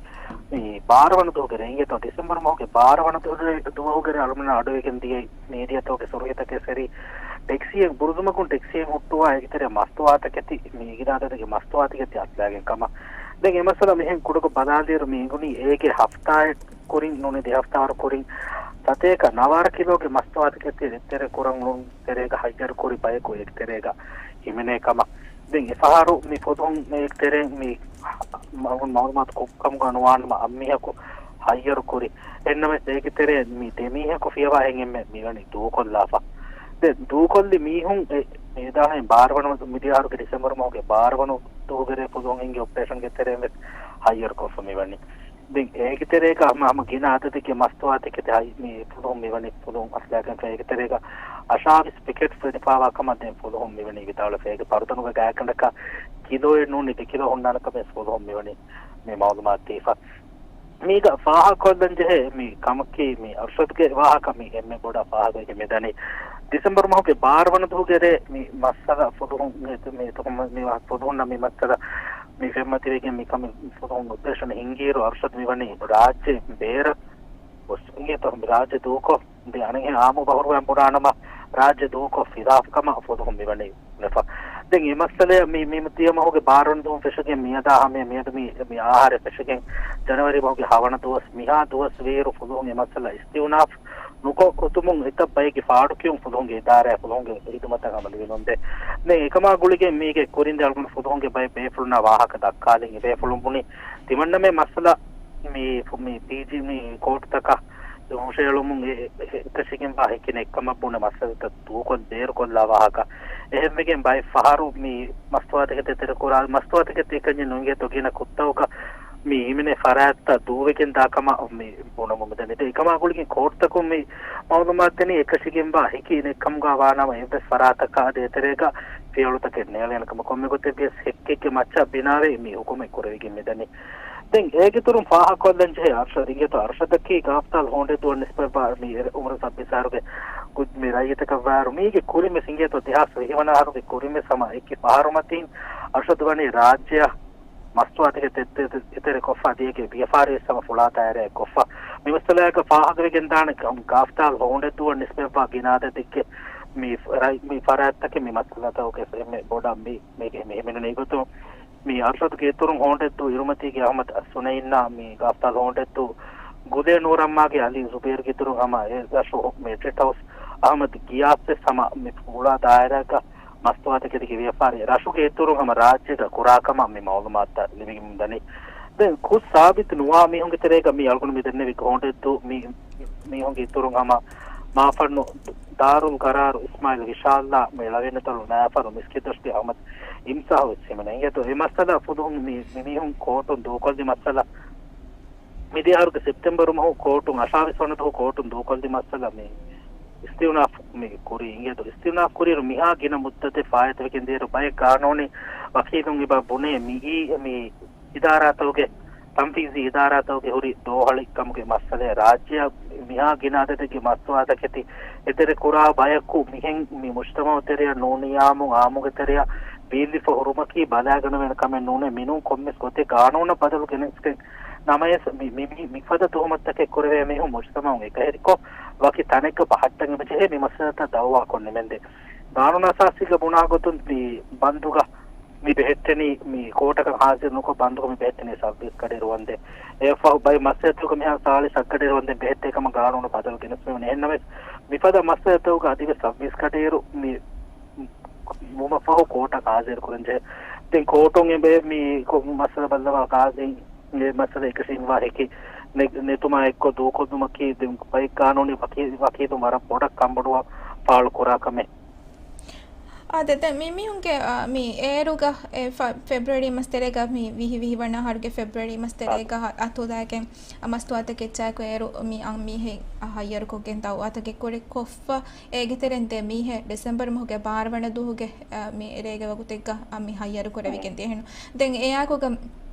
މި ބާރަ ވަނަ ދުވަހުގެ ރޭ އިނގޭތޯ ޑިސެމްބަރު މަހުގެ ބާރަ ވަނަ ދުވަހުގެ، ދުވަހުގެ ރޭ އަޅުމެންނަށް އަޑުއިވިގެން ދިޔައީ މީޑިއާތަކުގެ ސުރުޚީތަކެއް ސެރި ޓެކްސީއެއް ބުރުޒުމަގުން ޓެކްސީއެއް ހުއްޓުވާ އޭގެތެރޭ މަސްތުވާތަކެތި މި އިގިދާ އަދަދެއްގެ މަސްތުވާތަކެތި އަތުލާގެން ކަމަށް. ދެން އެ މައްސަލަ މިހެން ކުޑަކޮށް ބަލާލިއިރު މި އިނގުނީ އޭގެ ހަފްތާއެއް ކުރިން ނޫނީ ދެ ހަފްތާ އަހަރު ކުރިން ސަތޭކަ ނަވާރަ ކިލޯގެ މަސްތުވާތަކެތި އެތެރެ ކުރަން އުޅުނު ތެރޭގަ ހައްޔަރު ކުރި ބަޔަކު އޭގެ ތެރޭގަ ހިމެނޭ ކަމަށް. ދެން އެފަހަރު މި ފުލުހުން އޭގެ ތެރެއިން މި މަ-، މައުލޫމާތު ކޮށްކަމުގަ ނުވާނަމަ އަށް މީހަކު ހައްޔަރު ކުރި. އެހެންނަމަވެސް އޭގެ ތެރެއިން މި ދެ މީހަކު ފިޔަވާ އެންމެ މިވަނީ ދޫކޮށްލާފަ. ދެން ދޫކޮށްލި މީހުން އެ މި ވިދާޅުވި ބާރަ ވަނަ މިދިޔަ އަހަރުގެ ޑިސެމްބަރު މަހުގެ ބާރަ ވަނަ ދުވަހުގެ ރޭ ފުލުހުން ހިންގި އޮޕަރޭޝަންގެ ތެރެއިން ވެސް ހައްޔަރު ކޮށްފަ މިވަނީ. ދެން އޭގެ ތެރޭގަ ހަމަ، ހަމަ ގިނަ އަދަދެއްގެ މަސްތުވާތަކެތި މި ފުލުހުން މިވަނީ ފުލުހުން އަތުލާގެންފަ. އޭގެ ތެރޭގަ އަށާވީސް ޕެކެޓް ފެނިފާވާ ކަމަށް ދެން ފުލުހުން މިވަނީ ވިދާޅުވެފަ. އޭގެ ފަރުދަނުގެ ގާތްގަނޑަކަށް ކިލޯއެއް ނޫނީ ދެ ކިލޯ ހުންނާނެ ކަމަށް ފުލުހުން މިވަނީ މި މައުލޫމާތު ދީފަ. މީގަ ފާހަގަކޮށްލަން ޖެހޭ މި ކަމަކީ މި އަރުޝަދުގެ ވާހަކަ މި އެންމެ ބޮޑަށް ފާހަގަވެގެން މިދަނީ. ޑިސެމްބަރު މަހުގެ ބާރަ ވަނަ ދުވަހުގެ ރޭ މި މައްސަލަ ފުލުހުން މި ތުހުމަ-، މި ފުލުހުންނަށް މި މައްސަލަ މި ފެންމަތިވެގެން މި ކަމެއް ފުލުހުން އޮޕަރޭޝަން ހިންގިއިރު އަރުޝަދު މިވަނީ ރާއްޖެ ބޭރަށް ގޮސް އިނގޭތޯ މި ރާއްޖެ ދޫކޮށް ދެ އަނެއްހެން އާއްމު ބަހުރުވައިން ބުނާނަމަ ރާއްޖެ ދޫކޮށް ފިލާފަ ކަމަށް ފުލުހުން މިވަނީ ބުނެފަ. ދެން އެ މައްސަލައަށް މި، މި ދިޔަ މަހުގެ ބާރަ ވަނަ ދުވަހުން ފެށިގެން މިއަދާ ހަމަޔަށް މިއަދު މި، މި އަހަރެއް ފެށިގެން ޖަނަވަރީ މަހުގެ ހަވަނަ ދުވަސް މިހާ ދުވަސް ވީއިރު ފުލުހުން އެ މައްސަލަ އިސްތިއުނާފް ނުކޮށް އޮތުމުން އެތައް ބައެއްގެ ފާޑުކިޔުން ފުލުހުންގެ އިދާރާއަށް ފުލުހުންގެ ހިދުމަތަށް ހަމަ ލިބި ނުންދޭ. ދެން އެކަމާ ގުޅިގެން މީގެ ކުރިން ދެ އަޅުގަނޑު ފުލުހުންގެ ބައެއް ބޭފުޅުންނާ ވާހަކަ ދައްކާލިން އެ ބޭފުޅުން ބުނި ތިމަންނަމެން މައްސަލަ މި، މި ޕީޖީ މި ކޯޓުތަކަށް ހުށައެޅުމުން އެ، އެ، އެކަށީގެންވާ ހެކި ނެތްކަމަށް ބުނެ މައްސަލަތައް ދޫކޮށް ބޭރުކޮށްލާ ވާހަކަ. އެހެންވެގެން ބައެއް ފަހަރު މި މަސްތުވާތަކެތި ތެރެކުރާ، މަސްތުވާތަކެތި އެކަންޏެއް ނުއިނގޭތޯ ގިނަ ކުށްތަކުގަ މި ހިމެނޭ ފަރާތްތައް ދޫވެގެން ދާ ކަމަށް މި ބުނަމުން މިދަނީ. ދެން އެކަމާ ގުޅިގެން ކޯޓުތަކުން މި މައުލޫމާތު ދެނީ އެކަށީގެންވާ ހެކި ނެތްކަމުގަ ވާނަމަ އެއްވެސް ފަރާތަކާ އަދި އެތެރޭގަ ފިޔަވަޅުތަކެއް ނޭޅޭނެ ކަމަށް ކޮންމެ ގޮތެއް ވިޔަސް ހެއްކެއްގެ މައްޗަށް ބިނާވެ މި ހުކުމެއް ކުރެވިގެން މިދަނީ. ދެން އޭގެ އިތުރުން ފާހަގަކޮށްލަން ޖެހޭ އަރްޝަދު އިނގޭތޯ، އަރްޝަދަކީ ގާފްތާލް ހޯނޑެދުއަށް ނިސްބަތްވާ މި އުމުރު ސައްބީސް އަހަރުގެ ގު-، މި ރައްޔިތަކަށްވާއިރު، މީގެ ކުރިން ވެސް އިނގޭތޯ ދެހާސް ވިހި ވަނަ އަހަރުގެ ކުރިން ވެސް ހަމަ އެކި ފަހަރު މަތީން އަރްޝަދު ވަނީ ރާއްޖެއަށް މަސްތުވާތަކެއް ތެ-، ތެ-، ތެ-، ތެރެކޮށްފަ ދިޔަގެ ވިޔަފާރިވެސް ހަމަ ފުޅާ ދާއިރާއެއް ކޮށްފަ. މި މައްސަލައަކަށް ފާހަގަވެގެންދާނެ ކަމަށް ގާފްތާލް ހޯނޑެދުއަށް ނިސްބަތްވާ ގިނަ އަދަދެއްގެ މި ރައި-، މި ފަރާތްތަކެއް މި މައްސަލަތަކުގެ އެންމެ ބޮޑަށް މި، މީގެ މި ހިމެނުނީ ގޮތުން. މި އަރްޝަދުގެ އިތުރުން ހޯނޑެދު އިރުމަތީގެ އަހްމަދު ސުނައިންނާ މި ގާފްތާލް ހޯނޑެދު ގުލޭ ނޫރައްމާގެ އަލީ ޒުބޭރުގެ އިތުރުން ހަމަ އެ ރަށު މެޖިސްޓްރޭޓް ހައުސް އަހްމަދު ގިޔާސް ވެސް ހަމަ މި ފުޅާ ދާއިރާގަ މަސްތުވާތަކެތީގެ ވިޔަފާރި ރަށުގެ އިތުރުން ހަމަ ރާއްޖޭގަ ކުރާ ކަމަށް މި މައުލޫމާތުތައް ލިބިގެން ދަނީ. ދެން ކުށް ސާބިތު ނުވާ މީހުންގެ ތެރޭގަ މި އަޅުގަނޑު މި ދެންނެވި ހޯނޑެދު މި މީހުންގެ އިތުރުން ހަމަ މާފަންނު ދާރުލް ގަރާރު އިސްމާއިލް ވިޝާލްއާ މި ޅަވިންނަތޮޅު ނާފަރު މިސްކިތްދޮށުގެ އަހްމަދު އިމްސާހު ވެސް ހިމެނޭ. އިނގޭތޯ އެ މައްސަލަ ފުލުހުން މި، މި މީހުން ކޯޓުން ދޫކޮށްލި މައްސަލަ މިދިޔަ އަހަރުގެ ސެޕްޓެމްބަރު މަހު ކޯޓުން އަށާވީސް ވަނަ ދުވަހު ކޯޓުން ދޫކޮށްލި މައްސަލަ މި އިސްތިއުނާފް މި ކުރީ. އިނގޭތޯ އިސްތިއުނާފް ކުރިއިރު މިހާ ގިނަ މުއްދަތެއް ފާއިތުވެގެން ދިޔައިރު ބައެއް ގާނޫނީ ވަކީލުން އެބަ ބުނޭ މިއީ މި އިދާރާތަކުގެ، ތަންފީޒީ އިދާރާތަކުގެ ހުރި ދޯހަޅިކަމުގެ މައްސަލައެއް. ރާއްޖެއަށް މިހާ ގިނަ އަދަދެއްގެ މަސްތުވާތަކެތި އެތެރެ ކުރާ ބަޔަކު މިހެން މި މުޖްތަމަޢު ތެރެއަށް ނޫނީ އާއްމުން އާއްމުގެ ތެރެއަށް ބީއްލިފަ ހުރުމަކީ ބަލާގަނެވޭނެ ކަމެއް ނޫނޭ. މިނޫން ކޮންމެސް ގޮތެއް ގާނޫނަށް ބަދަލު ގެނެސްގެން ނަމަވެސް މި، މި، މި، މިފަދަ ތުހުމަތުތަކެއް ކުރެވޭ މީހުން މުޖްތަމަޢުން އެކަހެރިކޮށް، ވަކި ތަނެއްގަ ބަހައްޓަން އެބަޖެހޭ މި މައްސަލަތައް ދައުވާކޮށް ނިމެންދޭ. ގާނޫނު އަސާސީގަ ބުނާ ގޮތުން މި ބަންދުގަ މި ބެހެއްޓެނީ، މި ކޯޓަކަށް ހާޒިރު ނުކޮށް ބަންދުގަ މި ބެހެއްޓެނީ ސައްބީސް ގަޑިއިރު ވަންދެން. އެއަށްފަހު ބައެއް މައްސަލަތަކުގަ މިހާރު ސާޅީސް ހަތް ގަޑިއިރު ވަންދެން ބެހެއްޓޭ ކަމަށް ގާނޫނު ބަދަލު ގެނެސްފައިވަނީ. އެހެންނަމަވެސް، މިފަދަ މައްސަލަތަކުގަ އަދިވެސް ސައްބީސް ގަޑިއިރު މި ވުމަށްފަހު ކޯޓަށް ހާޒިރު ކުރަންޖެހޭ. ދެން ކޯޓުން އެބަ މި ކޮ-، މައްސަލަ ބައްލަވާ ޤާޟީ އެ މައްސަލަ އެކަށީގެންވާ ހެކި ނެ-، ނެތުމާ އެއްކޮށް ދޫކޮށްލުމަކީ ދެން ބައެއް ގާނޫނީ ވަކީ-، ވަކީލުން ވަރަށް ބޮޑަށް ކަންބޮޑުވާ ފާޅު ކުރާ ކަމެއް. އާދެ، ދެން މި މީހުންގެ، އާ، މި އޭރުގަ އެ ފަ-، ފެބްރުއަރީ މަސް ތެރޭގަ މި ވިހި ވިހި ވަނަ އަހަރުގެ ފެބްރުއަރީ މަސް ތެރޭގަ އަތުލައިގެން މަސްތުވާތަކެއްޗާއެކު އޭރު މި އަށް މީހެއް ހައްޔަރުކޮށްގެން ދައުވާތަކެއް ކުރި ކޮށްފަ، އޭގެ ތެރެއިން ދެ މީހެއް ޑިސެމްބަރު މަހުގެ ބާރަ ވަނަ ދުވަހުގެ، އަ، މި ރޭގެ ވަގުތެއްގަ، އަ، މި ހައްޔަރު ކުރެވިގެން ދިޔަހެން. ދެން އެއާއެކުގަ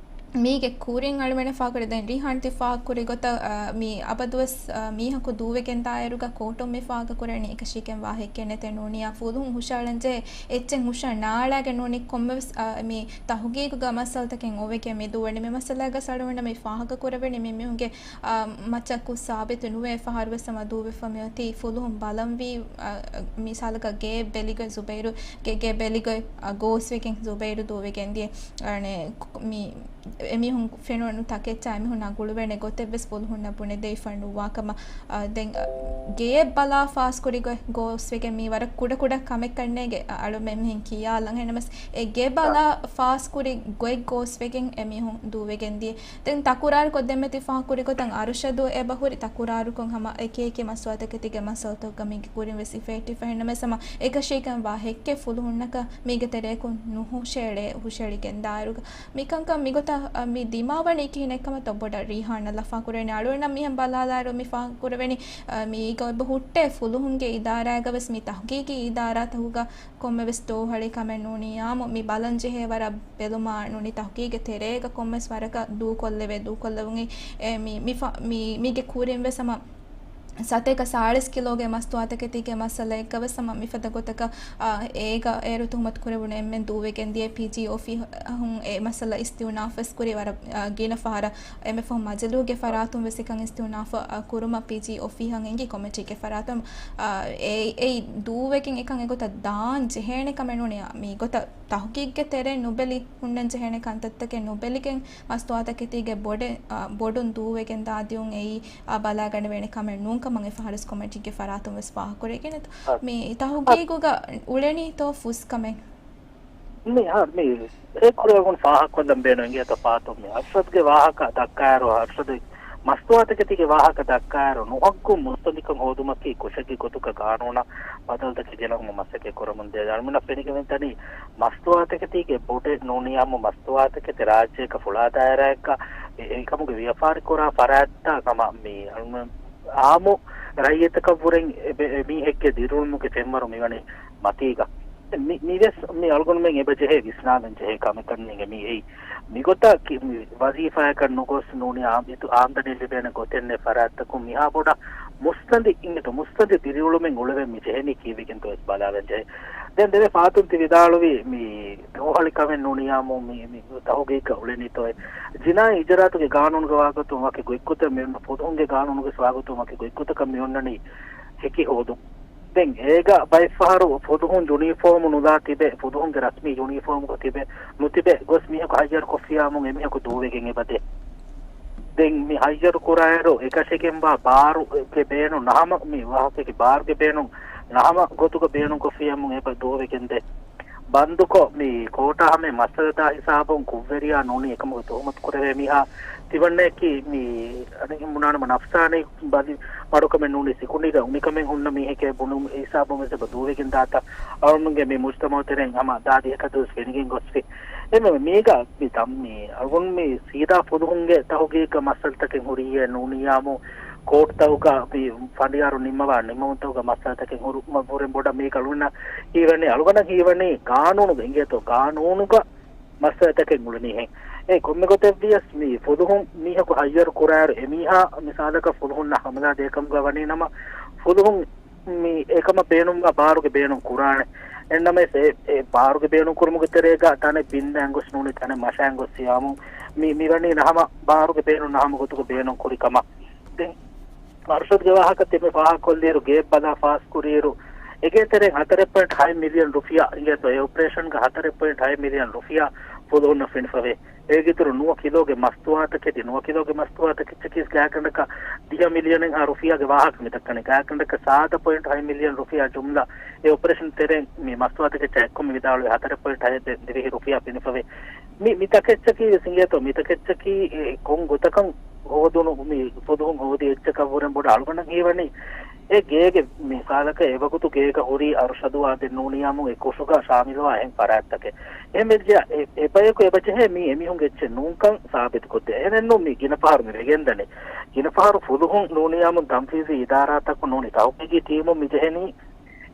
މީގެ ކުރިން އަޅުމެން ފާހަގަކުރި، ދެން ރީހާން ތި ފާހަގަކުރި ގޮތަށް، އަ، މި އަބަދުވެސް، އަ، މީހަކު ދޫވެގެން ދާއިރުގަ ކޯޓުން މި ފާހަގަކުރަނީ އެކަށީގެންވާ ހެއްކެއް ނެތޭ ނޫނިއްޔާ ފުލުހުން ހުށައަޅަންޖެހޭ އެއްޗެއް ހުށައަޅާގެން ނޫނީ ކޮންމެވެސް، އަ، މި ތަހުގީގުގަ މައްސަލަތަކެއް އޮވެގެން މި ދޫވަނީ. މި މައްސަލާގަ އަޅުމެންނަށް މި ފާހަގަކުރެވެނީ މި މީހުންގެ އާ، މައްޗަށް ކުށް ސާބިތު ނުވެ ފަހަރުވެސް ހަމަ ދޫވެފަ މިއޮތީ ފުލުހުން ބަލަންވީ، އާ، މިސާލަކަށް ގޭ ބެލިގޮތް ޒުބައިރު، ގެ، ގެ ބެލިގޮތް، އާ، ގޯސްވެގެން ޒުބައިރު ދޫވެގެން ދިޔަ، އަނެ، މި އެމީހުން ފެނުނު ތަކެއްޗާ އެމީހުންނާ ގުޅުވޭނެ ގޮތެއްވެސް ފުލުހުންނަށް ބުނެދެވިފަ ނުވާ ކަމަށް، އާ، ދެން، އާ، ގެޔަށް ބަލާ ފާސްކުރި ގޮތް ގޯސްވެގެން މީ ވަރަށް ކުޑަ ކުޑަ ކަމެއް ކަންނޭގެ، އަ، އަޅުމެން މިހެން ކިޔާލަން ހެނަމަސް އެ ގެ ބަލާ ފާސްކުރި ގޮތް ގޯސްވެގެން އެމީހުން ދޫވެގެން ދިޔަ. ދެން ތަކުރާރު ކޮށްދެންމެ ތި ފާހަގަކުރި ގޮތަށް އަރުޝަދު އެބަ ހުރި ތަކުރާރުކޮށް ހަމަ އެކި އެކި މަސްތުވާތަކެތީގެ މައްސަލަތަކުގަ މީގެ ކުރިން ވެސް ހިފެހެއްޓިފަ ހެންނަމަސް ހަމަ އެކަށީގެންވާ ހެއްކެއް ފުލުހުންނަކަށް މީގެ ތެރެއަކުން ނުހުށައެޅޭ ހުށައެޅިގެން ދާއިރުގަ. މިކަންކަން މިގޮތަށް، އަ، މި ދިމާވަނީ ކިހިނެއްކަމަށްތޯ ބޮޑަށް ރީހާނަށް ލަފާކުރެވެނީ. އަޅުގަނޑަށް މިހެން ބަލާލާއިރު މި ފާހަގަކުރެވެނީ، އަ، މީގަ އެބަ ހުއްޓޭ ފުލުހުންގެ އިދާރާގަ ވެސް މި ތަހުގީގީ އިދާރާތަކުގަ ކޮންމެވެސް ދޯހަޅި ކަމެއް ނޫނީ. އާއްމު މި ބަލަންޖެހޭ ވަރަށް ބެލުމާ ނޫނީ ތަހުގީގެ ތެރޭގަ ކޮންމެސް ވަރަކަށް ދޫކޮށްލެވޭ، ދޫކޮށްލެވުނީ އެ މި، މި ފަ-، މި، މީގެ ކުރިން ވެސް ހަމަ ސަތޭކަ ސާޅީސް ކިލޯގެ މަސްތުވާތަކެތީގެ މައްސަލައެއްގަ ވެސް ހަމަ މިފަދަ ގޮތަކަށް، އާ، އޭގަ އޭރު ތުހުމަތު ކުރެވުނު އެންމެން ދޫވެގެން ދިޔަ ޕީޖީ އޮފީހުން އެ މައްސަލަ އިސްތިއުނާފް ވެސް ކުރި ވަރަށް، އާ، ގިނަ ފަހަރަށް އެންމެ ފަހު މަޖިލީހުގެ ފަރާތުން ވެސް އެކަން އިސްތިއުނާފަށް، އަ، ކުރުމަށް ޕީޖީ އޮފީހަށް އެނގި ކޮމިޓީގެ ފަރާތުން، އަ، އެ، އެއީ ދޫވެގެން އެކަން އެގޮތަށް ދާން ޖެހޭނެ ކަމެއް ނޫނީ. މި ގޮތަށް ތަހުގީގްގެ ތެރެއިން ނުބެލި ހުންނަން ޖެހޭނެ ކަންތައްތަކެއް ނުބެލިގެން މަސްތުވާތަކެތީގެ ބޮޑެ-، އަ، ބޮޑުން ދޫވެގެން ދާދިޔުން އެއީ، އަ، ބަލާގަނެވޭނެ ކަމެއް ނޫން ކަމަށް އެ ފަހަރު ވެސް ކޮމިޓީގެ ފަރާތުން ވެސް ފާހަގަކުރެވިގެން. މި ތަހުގީގުގަ އުޅެނީތޯ ފުސް ކަމެއް؟ މި ހަ-، މި އެ ކުރެވުން ފާހަގަކޮށްލަން ބޭނުން އިނގޭތޯ ފާތުން މި އަރްޝަދްގެ ވާހަކަ ދައްކާއިރު، އަރްޝަދު މަސްތުވާތަކެތީގެ ވާހަކަ ދައްކާއިރު، ނުހައްގު މުއްސަނދިކަން ހޯދުމަކީ ކުށެއްގެ ގޮތުގަ ގާނޫނަށް ބަދަލުތަކެއް ގެނައުމަށް މަސައްކަތް ކުރަމުން ދޭ. އަޅުމެންނަށް ފެނިގެން ދަނީ މަސްތުވާތަކެތީގެ ބޮޑެއް ނޫނީ އާއްމު މަސްތުވާތަކެތި ރާއްޖޭގަ ފުޅާ ދާއިރާއަކަށް އެ-، އެކަމުގެ ވިޔަފާރި ކުރާ ފަރާތްތައް ހަމަ މި އަޅުމެން އާއްމު ރައްޔިތަކަށްވުރެން އެ-، އެ މީހެއްގެ ދިރިއުޅުމުގެ ފެންވަރު މިވަނީ މަތީގަ. މި، މިވެސް މި އަޅުގަނޑުމެން އެބަ ޖެހޭ ވިސްނާލަން ޖެހޭ ކަމެއް ކަންނޭނގެ. މި އެއީ މިގޮތަށް ކި-، މި ވަޒީފާއަކަށް ނުގޮސް ނޫނީ އާ-، އިތު އާމްދަނީ ލިބޭނެ ގޮތެއް ނެތް ފަރާތްތަކުން މިހާ ބޮޑަށް މުއްސަނދި އިނގިތު މުއްސަނދި ދިރިއުޅުމެއް އުޅެވެން މި ޖެހެނީ ކީއްވެގެންތޯ ވެސް ބަލާލަން ޖެހޭ. ދެން ދެވޭ ފާތުން ތި ވިދާޅުވީ މި ދޯހަޅި ކަމެއް ނޫނިއްޔާމު މި، މި ތަހުގީގަށް އުޅެނީތޯއެ. ޖިނާއީ އިޖުރާއަތުގެ ގާނޫނުގެ ވާގޮތުން ވަކި ގޮތްގޮތެއް މި އޮންނަ ފުލުހުންގެ ގާނޫނުގެ ވާގޮތުން ވަކި ގޮތްގޮތަކަށް މި އޮންނަނީ ހެކި ހޯދުން. ދެން އޭގަ ބައެއްފަހަރު ފުލުހުން ޔުނީފޯމު ނުލާ ތިބެ، ފުލުހުންގެ ރަސްމީ ޔުނީފޯމުގަ ތިބެ، ނުތިބެ ގޮސް މީހަކު ހައްޔަރު ކޮށްފިއްޔާމު އެމީހަކު ދޫވެގެން އެބަދޭ. ދެން މި ހައްޔަރު ކުރާއިރު އެކަށެއްގެންވާ ބާރުގެ ބޭނުން ނަހަމަ، މި ވާހަކައިގެ ބާރުގެ ބޭނުން ނަހަމަ ގޮތުގަ ބޭނުންކޮށްފިއްޔާމު އެބަ ދޫވެގެންދޭ. ބަންދުކޮށް، މި ކޯޓާ ހަމަ މައްސަލަތާ ހިސާބުން ކުށްވެރިޔާ ނޫނީ އެކަމުގެ ތުހުމަތު ކުރެވޭ މީހާ ތިބަންނައަކީ މި އަނެއް ބުނާނަމަ ނަފްސާނީ ބަލި މަޑުކަމެއް ނޫނީ ސިކުނޑީގަ އުނިކަމެއް ހުންނަ މީހެކޭ ބުނުމުގެ ހިސާބުން ވެސް އެބަ ދޫވެގެން ދާތާ އަޅުގަނޑުގެ މި މުޖްތަމަޢު ތެރެއިން ހަމަ ދާދިހަކަށް ދުވަސް ފެނިގެން ގޮސްފި. އެމެ މީގަ މި ތަން މި އަޅުގަނޑު މި ސީދާ ފުލުހުންގެ ތަހުގީގަށް މައްސަލަތަކެއް ހުރިއޭ ނޫނިއްޔާމު ކޯޓްތަކުގަ މި ފަނޑިޔާރު ނިންމަވާ ނިންމުންތަކުގަ މައްސަލަތަކެއް ހުރު-، މަ-، ހުރެން ބޮޑަށް މީގަ އަޅުގަނޑަށް ހީވަނީ، އަޅުގަނޑަށް ހީވަނީ ގާނޫނުގަ އިނގޭތޯ ގާނޫނުގަ މައްސަލަތަކެއް އުޅެނީހެން. އެ ކޮންމެ ގޮތެއްވިޔަސް މި ފުލުހުން މީހަކު ހައްޔަރު ކުރާއިރު އެ މީހާ މިސާލަކަށް ފުލުހުންނަށް ހަމަލާ ދޭކަމުގަ ވަނީ ނަމަ ފުލުހުން މި އެކަމަށް ބޭނުންވާ ބާރުގެ ބޭނުން ކުރާނެ. އެންނަމެސް އެ، އެ ބާރުގެ ބޭނުން ކުރުމުގެ ތެރޭގަ ތަނެއް ބިންދާން ގޮސް ނޫނީ ތަނެއް މަށާން ގޮސް ސިޔާމު މި، މި ވަނީ ނަހަމަ ބާރުގެ ބޭނުން ނަހަމަ ގޮތުގަ ބޭނުން ކުރި ކަމަށް. ދެން އަރްޝަދްގެ ވާހަކަ ތިމެ ފާހަގަކޮށްލިއިރު ގޭބް ބަލާ ފާސް ކުރިއިރު އެގޭ ތެރެއިން ހަތަރެއް ޕޮއިންޓް ހަތް މިލިއަން ރުފިޔާ އިނގޭތޯ އެ އޮޕަރޭޝަންގަ ހަތަރެއް ޕޮއިންޓް ހަތް މިލިއަން ރުފިޔާ ފުލުހުންނަށް ފެނިފަވޭ. އޭގެއިތުރު ނުވަ ކިލޯގެ މަސްތުވާތަކެތި، ނުވަ ކިލޯގެ މަސްތުވާތަކެއްޗަކީސް ގާތްގަނޑަކަށް ދިހަ މިލިއަނެއްހާ ރުފިޔާގެ ވާހަކަ މި ދައްކަނީ. ގާތްގަނޑަކަށް ސާދަ ޕޮއިންޓް ހަތް މިލިއަން ރުފިޔާ ޖުމްލަ އެ އޮޕަރޭޝަން ތެރެއިން މި މަސްތުވާތަކެއްޗާ އެއްކޮށް މި ވިދާޅުވި ހަތަރެއް ޕޮއިންޓް ހަތް ދިވެހި ރުފިޔާ ފެނިފަވޭ. މި، މި ތަކެއްޗަކީ ވެސް އިނގޭތޯ، މި ތަކެއްޗަކީ އެ ކޮން ގޮތަކަށް ހޯދުނު މި ފުލުހުން ހޯދި އެއްޗަކަށްވުރެން ބޮޑަށް އަޅުގަނޑަށް ހީވަނީ އެ ގޭގެ މިސާލަކަށް އެވަގުތު ގޭގަ ހުރީ އަރުޝަދުވާ ދެން ނޫނިއްޔާމު އެ ކުށުގަ ޝާމިލުވާ އެހެން ފަރާތްތަކެއް. އެހެން ވެއްޖެ އެ، އެބަޔަކު އެބަޖެހޭ މީ އެމީހުންގެ އެއްޗެއް ނޫންކަން ސާބިތުކޮށްދޭ. އެހެނެއްނޫން މީ ގިނަ ފަހަރު މި ވެގެންދަނީ. ގިނަ ފަހަރު ފުލުހުން ނޫނިއްޔާމުން ތަންފީޒީ އިދާރާތަކުން ނޫނީ ތަހުގީގީ ޓީމުން މި ޖެހެނީ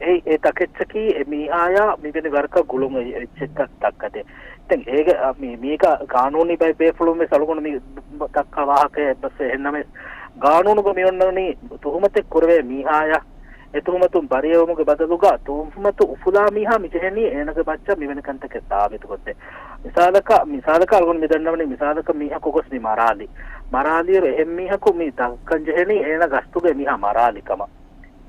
އެ، އެ ތަކެއްޗަކީ އެ މީހާޔާ މިވެނި ވަރަކަށް ގުޅުން އެ، އެއްޗެއްތައް ދައްކަދޭ. ދެން އޭގެ، އަ، މި، މީގަ ގާނޫނީ ބައެއް ބޭފުޅުން ވެސް އަޅުގަނޑު މި ދައްކާ ވާހަކައެއް އެއްބަސް އެހެންނަމެސް، ގާނޫނުގަ މި އޮންނަނީ ތުހުމަތެއް ކުރެވޭ މީހާޔަށް އެ ތުހުމަތުން ބަރީއަވުމުގެ ބަދަލުގަ ތުހުމަތު އުފުލާ މީހާ މި ޖެހެނީ އޭނަގެ މައްޗަށް މިވެނި ކަންތަކެއް ސާބިތުކޮށްދޭ. މިސާލަކަށް، މިސާލަކަށް އަޅުގަނޑު މި ދަންނަވަނީ މިސާލަކަށް މީހަކު ގޮސް މި މަރާލި. މަރާލިއިރު އެހެން މީހަކު މި ދައްކަން ޖެހެނީ އޭނަ ގަސްތުގައި މީހާ މަރާލި ކަމަށް.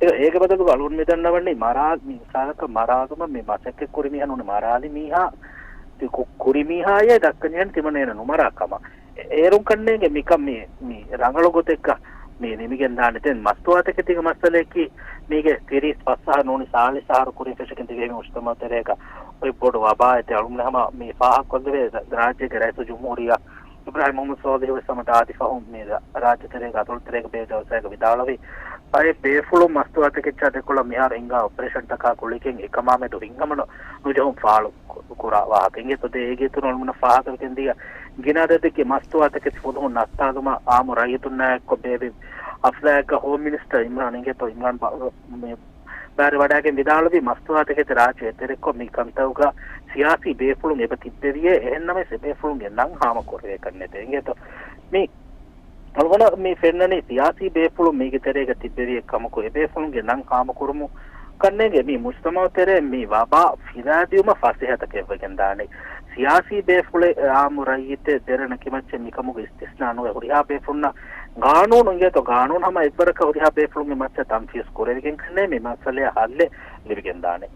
އެ، އޭގެ ބަދަލުގަ އަޅުގަނޑު މި ދަންނަވަނީ މަރާ-، މި މިސާލަކަށް މަރާލުމަށް މި މަސައްކަތް ކުރި މީހާ ނޫނީ މަރާލި މީހާ، ތި ކު-، ކުރި މީހާއޭ ދައްކަން ޖެހެނީ ތިމަން އޭނަ ނުމަރާ ކަމަށް. އެ-، އޭރުން ކަންނޭނގެ މިކަން މި، މި ރަނގަޅު ގޮތެއްގަ މި ނިމިގެން ދާނެ. ދެން މަސްތުވާތަކެތީގެ މައްސަލަޔަކީ މީގެ ތިރީސް ފަސް އަހަރު ނޫނީ ސާޅީސް އަހަރު ކުރިން ފެށިގެން ތިބޭ މި މުޖްތަމަޢު ތެރޭގަ އޮތް ބޮޑު ވަބާއެއް. އަޅުގަނޑު ހަމަ މި ފާހަގަކޮށްލެވޭ ރާ-، ރާއްޖޭގެ ރައީސުލްޖުމްހޫރިއްޔާ އިބްރާހިމް މުޙައްމަދު ޞާލިޙު ވެސް ހަމަ ދާދި ފަހުން މި ރާ-، ރާއްޖެ ތެރޭގަ އަތޮޅު ތެރޭގަ ބޭ ޖަލްސާއެއްގަ ވިދާޅުވި، ބައެއް ބޭފުޅުން މަސްތުވާތަކެއްޗާ ދެކޮޅަށް މިހާރު ހިންގާ އޮޕަރޭޝަންތަކާ ގުޅިގެން އެކަމާމެދު ހިތްހަމަ ނު-، ނުޖެހުން ފާޅު ކު-، ކުރާ ވާހަކަ. އިނގޭތޯ ދެން އޭގެ އިތުރުން އަޅުގަނޑަށް ފާހަގަވެގެން ދިޔަ ގިނަ އަދަދެއްގެ މަސްތުވާތަކެތި ފުލުހުން ނައްތާލުމަށް އާއްމު ރައްޔިތުންނާއެއްކޮށް ބޭއްވި ހަފްލާއެއްގަ ހޯމް މިނިސްޓަރ އިމްރާން އިނގޭތޯ އިމްރާން ބަ-، މި ބައިވެރިވަޑައިގެން ވިދާޅުވީ، މަސްތުވާތަކެތި ރާއްޖެ އެތެރެކޮށް މި ކަންތައުގަ ސިޔާސީ ބޭފުޅުން އެބަ ތިއްބެވިއޭ، އެހެންނަމަވެސް އެބޭފުޅުންގެ ނަން ހާމަކުރެވޭކަށް ނެތޭ. އިނގޭތޯ މި އަޅުގަނޑަށް މި ފެންނަނީ ސިޔާސީ ބޭފުޅުން މީގެ ތެރޭގަ ތިއްބެވި އެއްކަމަކު، އެބޭފުޅުންގެ ނަން ހާމަކުރުމު ކަންނޭނގެ މި މުޖްތަމަޢު ތެރޭ މި ވަބާ ފިލާދިއުމަށް ފަސޭހަތަކެއްވެގެން ދާނެ. ސިޔާސީ ބޭފުޅެއް، އާއްމު ރައްޔިތެއް، ދެރަނަ ކިމައްޗެއް މިކަމުގެ އިސްތިސްނާ ނުވެ. ހުރިހާ ބޭފުޅުންނަށް ގާނޫނު އިނގޭތޯ، ގާނޫނު ހަމަ އެއްވަރަކަށް ހުރިހާ ބޭފުޅުންގެ މައްޗަށް ތަންފީޒު ކުރެވިގެން ކަންނޭ މި މައްސަލަޔަށް ހައްލެއް ލިބިގެން ދާނެ.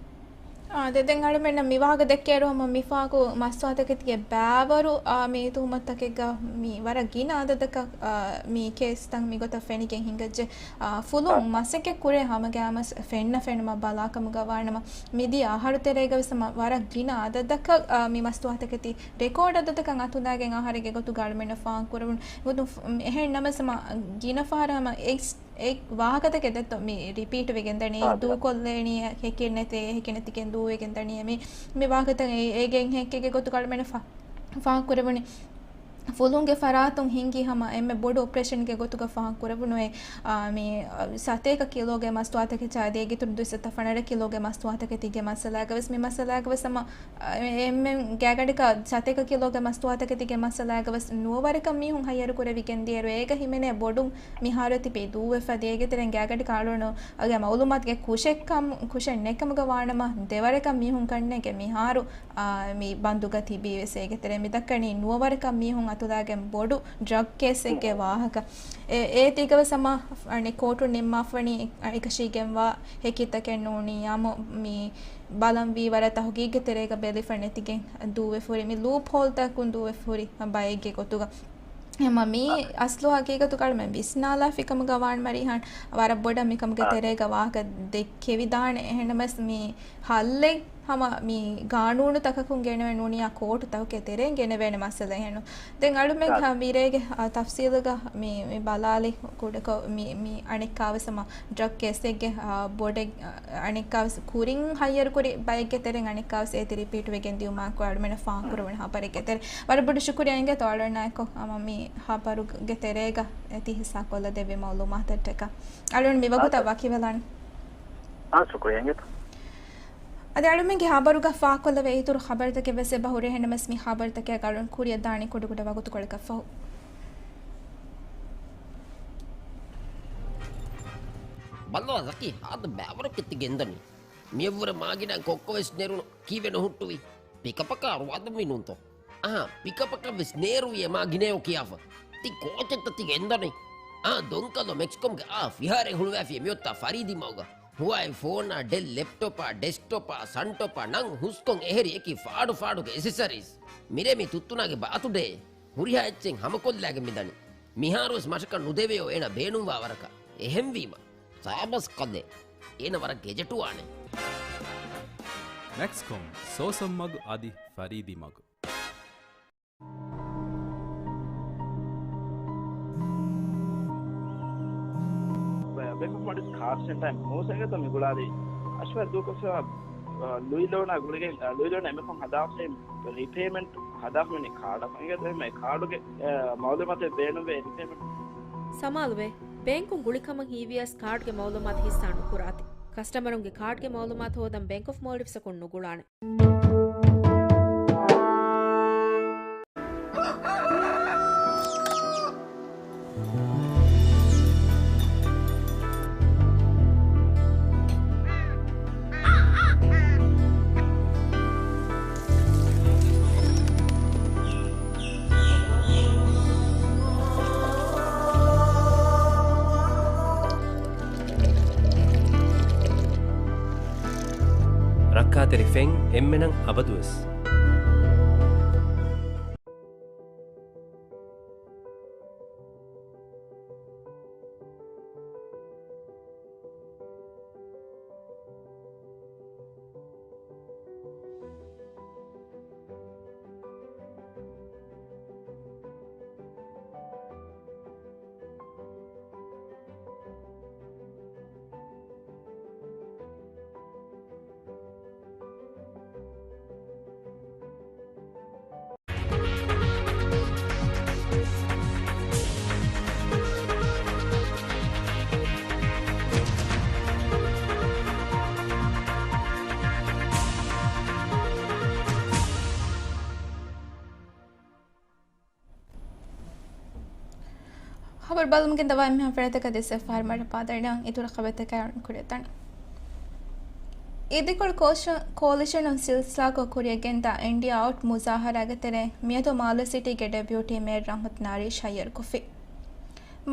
އާ، ދެ-، ދެން އަޅުމެންނަށް މި ވާހަކަ ދެއްކޭއިރު ހަމަ މިފާކު މަސްތުވާތަކެތިގެ ބައިވަރު، އާ، މި ތުހުމަތުތަކެއްގަ މި ވަރަށް ގިނަ އަދަދަކަށް، އާ، މި ކޭސްތައް މިގޮތަށް ފެނިގެން ހިނގައްޖެ. އާ، ފުލުން އާ. މަސައްކަތް ކުރޭ ހަމަގައިމުވެސް ފެންނަ ފެނުމަށް ބަލާކަމުގަ ވާނަމަ، މިދިޔަ އަހަރު ތެރޭގަވެސް ހަމަ ވަރަށް ގިނަ އަދަދަކަށް، އާ، މި މަސްތުވާތަކެތި ރެކޯޑް އަދަދަކަށް އަތުލާގެން އަހަރެއްގެ ގޮތުގަ އަޅުމެންނަށް ފާހަގަކުރެވުނު ގޮތުން ފު-، އެހެން ނަމަވެސް ހަމަ ގިނަ ފަހަރަށް ހަމަ އެ އެ ވާހަކަތަކެއް ދެއްތޯ މި ރިޕީޓް ވެގެން ދަނީ، އާ، ދޫކޮށްލޭނީ ހެކެއް ނެތޭ، ހެކެއް ނެތިކެން ދޫވެގެން ދަނީ މި، މި ވާހަކަތައް އެ-، އޭގެން ހެކެއްގެ ގޮތުގަ އަޅުމެން ފާ-، ފާހަގަކުރެވުނީ. ފުލުހުންގެ ފަރާތުން ހިންގި ހަމަ އެންމެ ބޮޑު އޮޕަރޭޝަންގެ ގޮތުގަ ފާހަގަކުރެވުނުއޭ، އާ، މި، އާ، ސަތޭކަ ކިލޯގެ މަސްތުވާތަކެއް ޗާދީގެ އިތުރު ދުއިސައްތަ ފަނަރަ ކިލޯގެ މަސްތުވާތަކެއް ތިގެ މައްސަލާގަވެސް، މި މައްސަލާގަވެސް ހަމަ، އާ، އެންމެ ގާގަނޑަކަށް ސަތޭކަ ކިލޯގެ މަސްތުވާތަކެއް ތިގެ މައްސަލާގަވެސް ނުވަވަރަކަށް މީހުން ހައްޔަރު ކުރެވިގެން ދިޔައިރު އޭގަ ހިމެނޭ ބޮޑު މިހާރު ތިބީ ދޫވެފަ ދޭގެ ތެރެއިން ގާގަނޑި ކާޅުނު އަގެ މައުލޫމާތުގެ ކުށެއްކަމް، ކުށެއް ނެކަމުގަ ވާނަމަ ދެވަރަކަށް މީހުން ކަންނޭނގެ މިހާރު އާ، މި ބަންދުގަ ތިބީ ވެސް އޭގެ ތެރޭ މި ދައްކަނީ ނުވަވަރަކަށް މީހުން އަތުލާގެން ބޮޑު ޑްރަގް ކޭސެއްގެ ވާހަކަ. އެ، އޭ ތީގަވެސް ހަމަ އަނެއް ކޯޓުން ނިންމާފަވަނީ އެކަށީގެންވާ ހެކިތަކެއް ނޫނީ އާމު މި ބަލަން ވީ ވަރަށް ތަހުގީގްގެ ތެރޭގަ ބެލިފަ ނެތިގެން ދޫވެފަ ހުރި މި ލޫޕް ހޯލްތަކުން ދޫވެފަ ހުރި ބައެއްގެ ގޮތުގަ. ހަމަ މީ އަސްލު ހަގީގަތުގަ އަޅުމެން ވިސްނާލާފި ކަމުގަ ވާން މަރީހާން ވަރަށް ބޮޑަށް މިކަމުގެ ތެރޭގަ ވާހަކަ ދެއްކެވިދާނެ. އެހެންނަމަވެސް މި ހައްލެއް ހަމަ މި ގާނޫނުތަކަކުން ގެނެވޭ ނޫނިއްޔާ ކޯޓުތަކުގެ ތެރެއިން ގެނެވޭނެ މައްސަލައެއް ހެންނު. ދެން އަޅުމެން ހަ، މިރޭގެ، އާ، ތަފްސީލުގަ މި، މި ބަލާލި ކުޑަކޮށް މި، މި އަނެއްކާވެސް ހަމަ ޑްރަގް ކޭސެއްގެ، އާ، ބޮޑެއް، އާ، އަނެއްކާވެސް ކުރިން ހައްޔަރުކުރި ބައެއްގެ ތެރެއިން އަނެއްކާވެސް އޭތި ރިޕީޓް ވެގެން ދިޔުމާއެކު އަޅުމެންނަށް ފާހަގަކުރެވުނު ހަބަރެއްގެ ތެރެ. ވަރަށް ބޮޑު ޝުކުރިއްޔާ އިނގޭތޯ އަޅުންނާއެކު ހަމަ މި ހަބަރުގެ ތެރޭގަ ތި ހިއްސާކޮށްލަ ދެއްވި މައުލޫމާތަށްޓަކާ. އަޅުން މި ވަގުތަށް ވަކިވެލާނެ. އާ، ޝުކުރިއްޔާ އިނގޭތޯ. އަދި އަޅުމެންގެ ހަބަރުގަ ފާކޮށްލެވޭ އިތުރު ޚަބަރުތަކެއް ވެސް އެބަ ހުރޭ. އެހެންނަމަވެސް މި ޚަބަރުތަކާ އަޅުން ކުރިއަށް ދާނީ ކުޑަކުޑަ ވަގުތުކޮޅަކަށްފަހު. ބައްލަވާ ޒަކީ، ހާދަ ބައިވަރަކަށް ތި ގެންދަނީ. މިއަށްވުރެ މާގިނަ ކޮއްކޮވެސް ނެރުނު ކީއްވެ ނުހުއްޓުވީ؟ ޕިކަޕަކާ ރުވާދަންވީ ނޫންތޯ؟ އަހާ، ޕިކަޕަކަށްވެސް ނޭރުވިއޭ މާ ގިނައޯ ކިޔާފަ. ތި ކޯޗެއްތަ ތި ގެންދަނީ؟ އާ، ދޮންކަލޯ މެކްސްކޮމްގެ އާ ފިހާރައެއް ހުޅުވާފިޔޭ މިއޮއްތާ ފަރީދީ މަގުގަ. ހުވާއި ފޯނާ، ޑެލް ލެޕްޓޮޕާ، ޑެސްކްޓޮޕާ، ސަންޓޮޕާ، ނަން ހުސްކޮން އެހެރި އެކި ފާޑު ފާޑުގެ އެސެސަރީސް. މިރޭ މި ތުއްތުނާގެ ބާތުޑޭ. ހުރިހާ އެއްޗެއް ހަމަކޮށްލާގެން މިދަނީ. މިހާރުވެސް މަށަކަށް ނުދެވެޔޯ އޭނަ ބޭނުންވާ ވަރަކަށް. އެހެންވީމަ. ސާބަސް ކަލޭ. އޭނަ ވަރަށް ގެޖެޓުވާނެ. މެކްސްކޮމް، ސޯސަން މަގު އަދި ފަރީދީ މަގު. ބޭންކް އޮފް މޯލްޑިވްސް ކާޑް ސެންޓަރ މޫސައިގެތަ މި ގުޅާލީ. އަޝްވަރު ދޫކޮށްފަ، އަ، ލުއި ލޯނާ ގުޅިގެން، އަ، ލުއި ލޯނާ އެމެކޮން ހަދާފައި ރީޕޭމަންޓް ހަދާފަ މި ކާޑަކު. އިނގޭތޯ އެހެން ކާޑުގެ، އަ، މައުލޫމާތެއް ބޭނުންވޭ ރީޕޭމަންޓް. ސަމާލުވޭ. ބޭންކުން ގުޅި ކަމަށް ހީވިޔަސް ކާޑްގެ މައުލޫމާތު ހިއްސާ ނުކުރާތި. ކަސްޓަމަރުންގެ ކާޑްގެ މައުލޫމާތު ހޯދަން ބޭންކް އޮފް މޯލްޑިވްސަކުން ނުގުޅާނެ. ރައްކާތެރި ފެން އެންމެނަށް އަބަދުވެސް. ޚަބަރު ބަލަމުގެ ދަވާ އެންމެހާ ފަރާތަކަށް ދެއްސެވިފަހަރު މަރަށް ބާދަރިނަށް އިތުރަށް ޚަބަރުތަކާ ކުރިއަށް ދާނެ. އިދިކޮޅު ކޯޝަ-، ކޯލިޝަނުން ސިލްސިލާކޮށް ކުރިއަށް ގެންދާ އެންޑީއާ އައުޓް މުޒާހަރާގެ ތެރޭ މިއަދު މާލެ ސިޓީގެ ޑެޕިއުޓީ މޭޔަރ ރަޙްމަތު ނާރީޝް ހައްޔަރުކޮށްފި.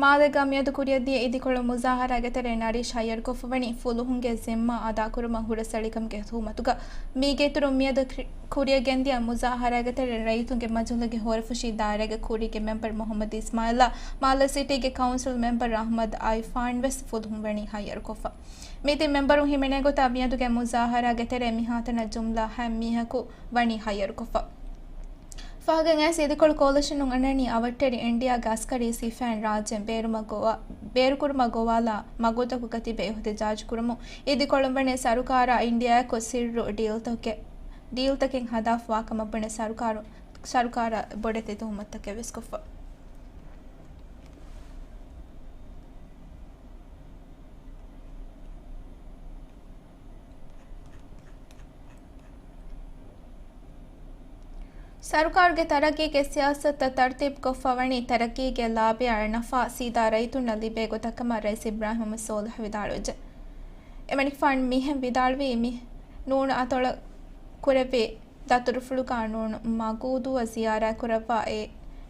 މާލޭގަ މިއަދު ކުރިއަށްދިޔަ އިދިކޮޅު މުޒާހަރާގެ ތެރޭ ނާރީޝް ހައްޔަރުކޮށްފަވަނީ ފުލުހުންގެ ޒިންމާ އަދާކުރުމަށް ހުރަސްއަޅިކަމުގެ ތުހުމަތުގަ. މީގެއިތުރުން މިއަދު ކްރި-، ކުރިއަށް ގެންދިޔަ މުޒާހަރާގެ ތެރޭ ރައްޔިތުންގެ މަޖިލީހުގެ ހުވަފުށީ ދާއިރާގެ ކުރީގެ މެމްބަރު މުޙައްމަދު އިސްމާއިލްއާ މާލެ ސިޓީގެ ކައުންސިލް މެމްބަރު އަޙްމަދު އައިފާން ވެސް ފުލުހުން ވަނީ ހައްޔަރުކޮށްފަ. މި ތިން މެމްބަރުން ހިމެނޭ ގޮތަށް މިއަދުގެ މުޒާހަރާގެ ތެރޭ މިހާތަނަށް ޖުމްލަ ހަތް މީހަކު ވަނީ ހައްޔަރުކޮށްފަ. ފަހުގެ އައިސް އިދިކޮޅު ކޯލިޝަނުން އަންނަނީ އަވަށްޓެރި އިންޑިއާގެ އަސްކަރީ ސިފައިން ރާއްޖެއިން ބޭރުމަށް ގޮވާ-، ބޭރުކުރުމަށް ގޮވާލާ މަގުތަކުގަ ތިބެ އިހުތިޖާޖު ކުރަމުން. އިދިކޮޅުން ވަނީ ސަރުކާރާ އިންޑިއާއެކު ސިއްރު ޑީލްތަކެއް، ޑީލްތަކެއް ހަދާފަވާ ކަމަށް ބުނެ ސަރުކާރު ސަރުކާރަށް ބޮޑެތި ތުހުމަތުތަކެއް ވެސް ކޮށްފަ. ސަރުކާރުގެ ތަރައްގީގެ ސިޔާސަތުތައް ތަރުތީބުކޮށްފަވަނީ ތަރައްގީގެ ލާބަޔާ ނަފާ ސީދާ ރައްޔިތުންނަށް ލިބޭ ގޮތަށް ކަމަށް ރައީސް އިބްރާހިމް މުހައްމަދު ސޯލިހު ވިދާޅުވެއްޖެ. އެމަނިކުފާނު މިހެން ވިދާޅުވީ މި ނޫނު އަތޮޅަށް ކުރެއްވި ދަތުރުފުޅުގަ ނޫނު މަގޫދޫއަށް ޒިޔާރަތްކުރައްވާ އެ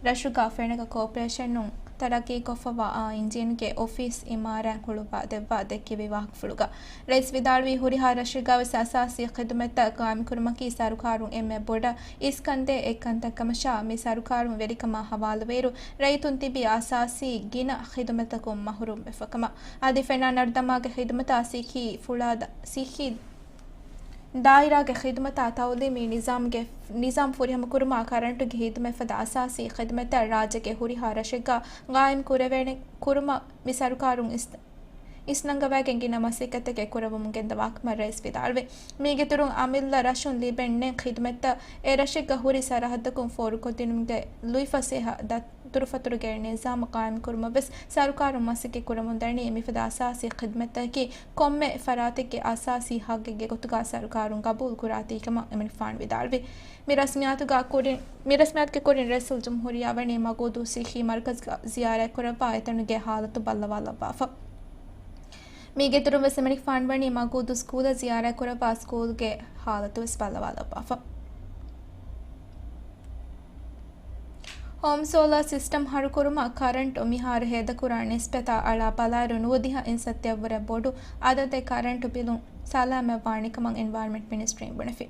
ރަށުގަ ފެނަކަ ކޯޕަރޭޝަނުން ތަރައްގީކޮށްފަވާ އާ އިންޖީންގެ އޮފީސް އިމާރާތް ހުޅުވާ ދެއްވާ ދެއްކެވި ވާހަކަފުޅުގަ ރައީސް ވިދާޅުވީ ހުރިހާ ރަށެއްގަވެސް އަސާސީ ޚިދުމަތްތައް ގާއިމްކުރުމަކީ ސަރުކާރުން އެންމެ ބޮޑަށް އިސްކަންދޭ އެއްކަންތައް ކަމަށާ މި ސަރުކާރުން ވެރިކަމާ ހަވާލުވިއިރު ރައްޔިތުން ތިބީ އަސާސީ ގިނަ ޚިދުމަތްތަކުން މަހުރޫމްވެފަކަމަށް. އަދި ފެނާ ނަރުދަމާގެ ޚިދުމަތާ ސިއްހީ ފުޅާ ދަ-، ސިއްހީ ދާއިރާގެ ޚިދުމަތާ ތައުލީމީ ނިޒާމްގެ، ނިޒާމް ފުރިހަމަކުރުމާ، ކަރަންޓުގެ ޚިދުމަތް ފަދަ އަސާސީ ޚިދުމަތްތައް ރާއްޖޭގެ ހުރިހާ ރަށެއްގަ ގާއިމް ކުރެވޭނެ ކުރުމަށް މި ސަރުކާރުން އިސް-، އިސްނަންގަވައިގެން ގިނަ މަސައްކަތްތަކެއް ކުރައްވަމުން ގެންދަވާކަމަށް ރައީސް ވިދާޅުވި. މީގެއިތުރުން އަމިއްލަ ރަށުން ލިބެން ނެތް ޚިދުމަތްތައް އެ ރަށެއްގަ ހުރި ސަރަހައްދަކުން ފޯރުކޮށްދިނުމުގެ ލުއިފަސޭހަ ދަ-، ދުރުފަތުރުގެ ނިޒާމު ގާއިމްކުރުމަށް ވެސް ސަރުކާރުން މަސައްކަތް ކުރަމުންދަނީ. މިފަދަ އަސާސީ ޚިދުމަތްތަކަކީ ކޮންމެ ފަރާތެއްގެ އަސާސީ ހައްގެއްގެ ގޮތުގަ ސަރުކާރުން ގަބޫލު ކުރާތީކަމަށް އެމަނިކުފާނު ވިދާޅުވި. މި ރަސްމިއްޔާތުގަ ކުރިން، މި ރަސްމިއްޔާތުގެ ކުރިން ރައީސުލްޖުމްހޫރިއްޔާ ވަނީ މަގޫދޫ ސިއްހީ މަރުކަޒުގަ ޒިޔާރަތްކުރައްވާ އެތަނުގެ ހާލަތު ބައްލަވާލައްވާފަ. މީގެއިތުރުން ވެސް އެމަނިކުފާނު ވަނީ މަގޫދޫ ސްކޫލަށް ޒިޔާރަތްކުރައްވާ ސްކޫލްގެ ހާލަތު ވެސް ބައްލަވާލައްވާފަ. ހޯމް ސޯލާ ސިސްޓަމް ހަރުކުރުމަށް ކަރަންޓު މިހާރު ހޭދަކުރާ ނިސްބަތާ އަޅާ ބަލާއިރު ނުވަދިހަ އިންސައްތައަށްވުރެ ބޮޑު އަދަދެއް ކަރަންޓު ބިލުން ސަލާމަތްވާނެކަމަށް އެންވަޔަރަންމަންޓް މިނިސްޓްރީން ބުނެފި.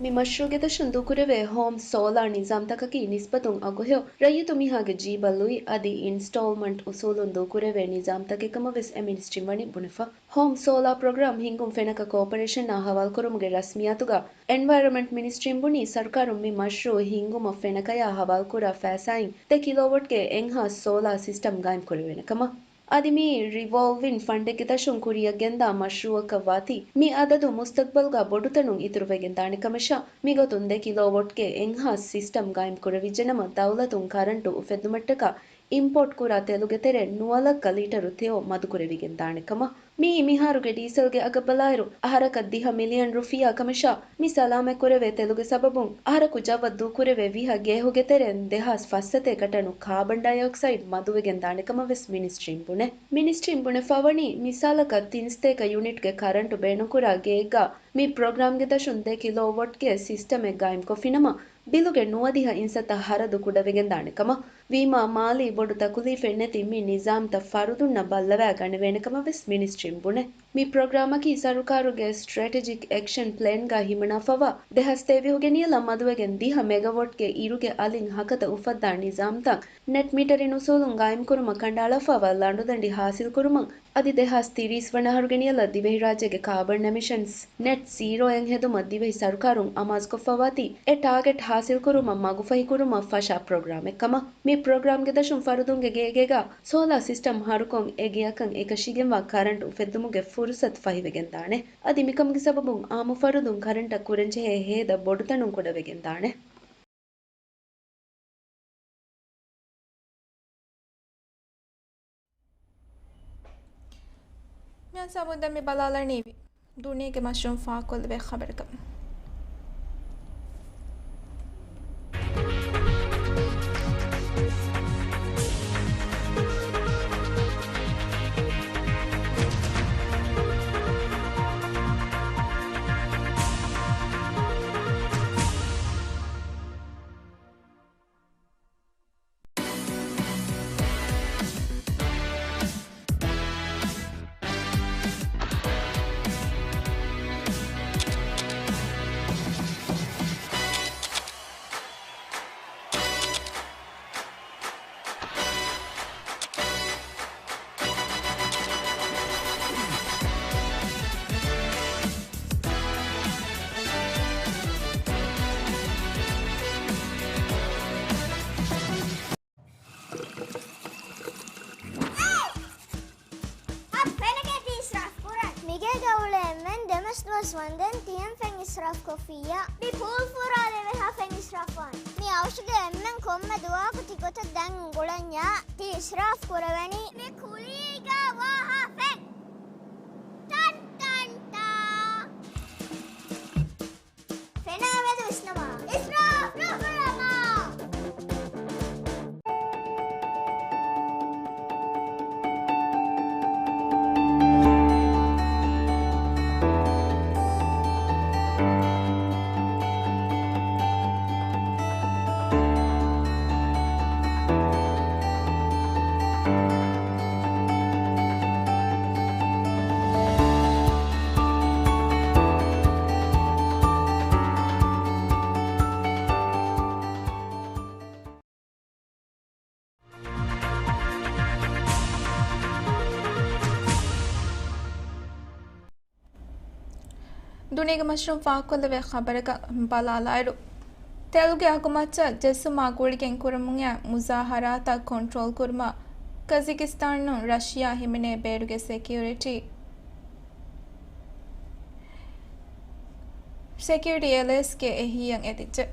މި މަޝްރޫޢުގެ ދަށުން ދޫކުރެވޭ ހޯމް ސޯލާ ނިޒާމްތަކަކީ ނިސްބަތުން އަގުހެޔޮ ރައްޔިތު މީހާގެ ޖީބަށް ލުއި އަދި އިންސްޓޯލްމަންޓް އުސޫލުން ދޫކުރެވޭ ނިޒާމްތަކެއް ކަމަށް ވެސް އެ މިނިސްޓްރީން ވަނީ ބުނެފަ. ހޯމް ސޯލާ ޕްރޮގްރާމް ހިންގުން ފެނަކަ ކޯޕަރޭޝަނާ ހަވާލުކުރުމުގެ ރަސްމިއްޔާތުގަ އެންވަޔަރަމަންޓް މިނިސްޓްރީން ބުނީ، ސަރުކާރުން މި މަޝްރޫޢު ހިންގުމަށް ފެނަކަޔާ ހަވާލުކުރާ ފައިސާއިން ދެ ކިލޯވަޓްގެ އެއްހާސް ސޯލާ ސިސްޓަމް ގާއިމް ކުރެވޭނެ ކަމަށް. އަދި މިއީ ރިވޯލްވިން ފަންޑެއްގެ ދަށުން ކުރިއަށް ގެންދާ މަޝްރޫޢަކަށް ވާތީ، މި އަދަދު މުސްތަގްބަލްގަ ބޮޑުތަނުން އިތުރުވެގެންދާނެ ކަމަށާ، މިގޮތުން ދެ ކިލޯވަޓްގެ އެއްހާސް ސިސްޓަމް ގާއިމް ކުރެވިއްޖެނަމަ، ދައުލަތުން ކަރަންޓު އުފެއްދުމަށްޓަކާ އިމްޕޯޓް ކުރާ ތެލުގެ ތެރޭ ނުވަ ލައްކަ ލީޓަރު ތެޔޮ މަދުކުރެވިގެންދާނެ ކަމަށް. މިއީ މިހާރުގެ ޑީސަލްގެ އަގަށް ބަލާއިރު، އަހަރަކަށް ދިހަ މިލިއަން ރުފިޔާ ކަމަށާ، މި ސަލާމަތްކުރެވޭ ތެލުގެ ސަބަބުން އަހަރަކު ޖައްވަށް ދޫކުރެވޭ ވިހަ ގޭހުގެ ތެރޭން ދެހާސް ފައްސަތޭކަ ޓަނު ކާބަން ޑައިއޮކްސައިޑް މަދުވެގެން ދާނެ ކަމަށް ވެސް މިނިސްޓްރީން ބުނެ. މިނިސްޓްރީން ބުނެފަވަނީ، މިސާލަކަށް ތިން ސަތޭކަ ޔުނިޓްގެ ކަރަންޓު ބޭނުންކުރާ ގެއެއްގަ މި ޕްރޮގްރާމްގެ ދަށުން ދެ ކިލޯވަޓްގެ ސިސްޓަމެއް ގާއިމްކޮށްފިނަމަ، ބިލުގެ ނުވަދިހަ އިންސައްތަ ހަރަދު ކުޑަވެގެންދާނެ ކަމަށް، ވީމާ މާލީ ބޮޑު ތަކުލީފެއް ނެތި މި ނިޒާމްތައް ފަރުދުންނަށް ބައްލަވާ ގަނެވޭނެ ކަމަށް ވެސް މިނިސްޓްރީން ބުނެ. މި ޕްރޮގްރާމަކީ ސަރުކާރުގެ ސްޓްރެޓެޖިކް އެކްޝަން ޕްލޭންގަ ހިމަނާފަވާ ދެހާސް ތޭވީހުގެ ނިޔަލަށް މަދުވެގެން ދިހަ މެގަވޮޓްގެ އިރުގެ އަލިން ހަކަތަ އުފައްދާ ނިޒާމްތައް ނެޓް މީޓަރިން އުސޫލުން ގާއިމްކުރުމަށް ކަނޑައަޅާފަވާ ލަނޑުދަނޑި ހާސިލްކުރުމަށް އަދި ދެހާސް ތިރީސް ވަނަ އަހަރުގެ ނިޔަލަށް ދިވެހިރާއްޖޭގެ ކާބަން އެމިޝަންސް ނެޓް ޒީރޯއެއް ހެދުމަށް ދިވެހި ސަރުކާރުން އަމާޒުކޮށްފަވާތީ، އެ ޓާގެޓް ހާސިލްކުރުމަށް މަގުފަހިކުރުމަށް ފަށާ ޕްރޮގްރާމެއް ކަމަށް. މި ޕްރޮގްރާމްގެ ދަށުން ފަރުދުންގެ ގޭގޭގަ ސޯލާ ސިސްޓަމް ހަރުކޮށް، އެ ގެއަކަށް އެކަށީގެންވާ ކަރަންޓް އުފެއްދުމުގެ ފުރުސަތު ފަހިވެގެންދާނެ. އަދި މިކަމުގެ ސަބަބުން އާއްމު ފަރުދުން ކަރަންޓަށް ކުރަންޖެހޭ ހޭދަ ބޮޑުތަނުން ކުޑަވެގެންދާނެ. މިއަން ސަމުދަ މި ބަލާލަނީ ދުނިޔޭގެ މަޝްރޫމް ފާކޮށްލެވޭ ޚަބަރަކަށް. ދުވަސް ވަންދެން ތިހެން ފެން އިސްރާފް ކޮށްފިއްޔާ. މި ޕޫލް ފުރާލެވޭ ހާ ފެން އިސްރާފް ވާން. މި އަވަށުގެ އެންމެން ކޮންމެ ދުވަހަކު ތި ގޮތަށް ދަން އުނގުޅަންޏާ ތި އިސްރާފް ކުރެވެނީ. މި ކުލީގަ ވާ ހާ ފެން. ޓަން ޓަން ޓާ. ފެނާ މެދު ވިސްނަމާ. އިސްރާފް ނުކުރަމާ. ދުނިޔޭގެ މައްޗަށް ފާހަގަކޮށްލެވޭ ޚަބަރަކަށް ބަލާލާއިރު، ތެލުގެ އަގު މައްޗަށް ޖެއްސުމާ ގުޅިގެން ކުރަމުން އައި މުޒާހަރާތައް ކޮންޓްރޯލް ކުރުމަށް ކަޒަކިސްތާނުން ރަޝިޔާ ހިމެނޭ ބޭރުގެ ސެކިއުރިޓީ، ސެކިއުރިޓީ އެލައިންސްގެ އެހީއަށް އެދިއްޖެ.